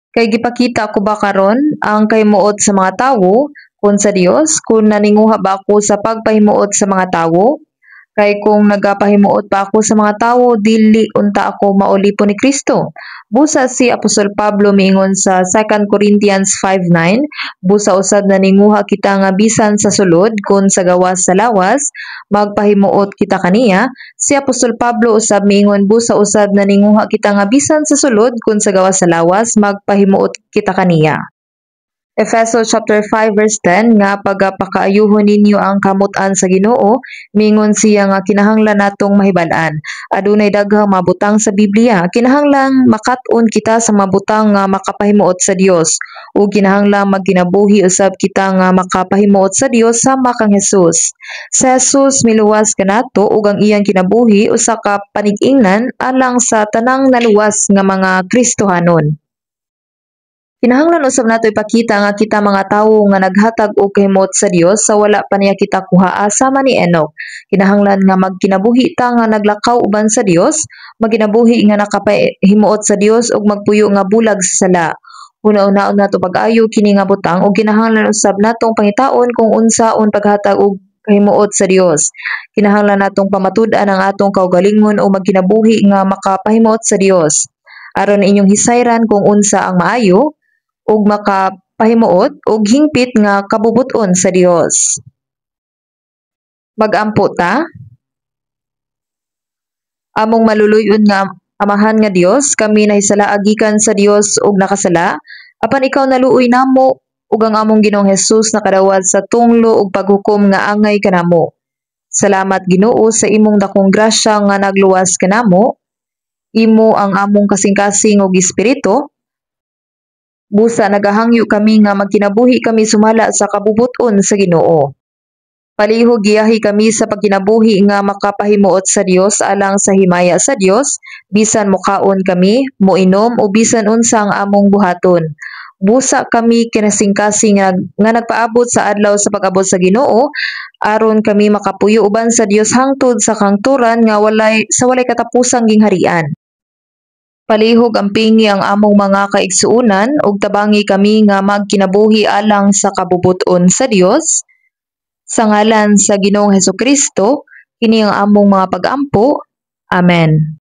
Kay gipakita ko ba karon ang kahimuot sa mga tawo kun sa Dios, kun naninguha ba ako sa pagpahimuot sa mga tawo? Kay kung nagapahimuot pa ako sa mga tawo, dili unta ako maulipon ni Kristo. Busa si Apostol Pablo miingon sa 2 Corinthians 5:9, busa usab naninguha kita nga bisan sa sulod kun sa gawas sa lawas, magpahimuot kita kaniya. Si Apostol Pablo usab miingon, busa usab naninguha kita nga bisan sa sulod kun sa gawas sa lawas, magpahimuot kita kaniya. Efeso chapter 5 verse 10, nga pagapakaayuhon ninyo ang kamutan sa Ginoo, mingon siya nga kinahanglan natong mahibal-an. Adunay daghang mabutang sa Biblia, kinahanglan makat-on kita sa mabutang nga makapahimuot sa Dios, ug kinahanglan magkinabuhi usab kita nga makapahimuot sa Dios sama kang Jesus. Si Jesus miluwas kanato ug ang iyang kinabuhi usa ka panig-ingnan alang sa tanang naluwas nga mga Kristohanon. Kinahanglan usab nato ipakita nga kita mga tawo nga naghatag og kahimuot sa Dios sa wala pa niya kita kuhaa sama ni Enoch. Kinahanglan nga magkinabuhi ta nga naglakaw uban sa Dios, magkinabuhi nga nakapahimuot sa Dios ug magpuyo nga bulag sa sala. Huna-hunaon nato pag-ayo kini nga butang ug kinahanglan usab natong pangitaon kung unsaon paghatag og kahimuot sa Dios. Kinahanglan natong pamatud-an ang atong kaugalingon ug magkinabuhi nga makapahimuot sa Dios aron inyong hisayran kung unsa ang maayo ug makapahimuot ug hingpit nga kabubut-on sa Dios. Mag-ampo ta. Among maluluy-on nga Amahan nga Dios, kami nahisalaa gikan sa Dios ug nakasala, apan ikaw naluoy namo ug ang among Ginoong Hesus nakadawat sa tunglo ug paghukom nga angay kanamo. Salamat, Ginoo, sa imong dakong grasya nga nagluwas kanamo. Imo ang among kasing-kasing ug espiritu. Busa nagahangyo kami nga magkinabuhi kami sumala sa kabubut-on sa Ginoo. Palihog giyahi kami sa pagkinabuhi nga makapahimuot sa Dios alang sa himaya sa Dios, bisan mokaon kami, moinom o bisan unsa ang among buhaton. Busa kami kinasingkasing nga nagpaabot sa adlaw sa pag-abot sa Ginoo aron kami makapuyo uban sa Dios hangtod sa kahangturan nga walay sa walay katapusang gingharian. Palihog ampingi ang among mga kaigsuonan ug tabangi kami nga magkinabuhi alang sa kabubut-on sa Dios. Sa ngalan sa Ginoong Hesukristo, kini ang among mga pag-ampo. Amen.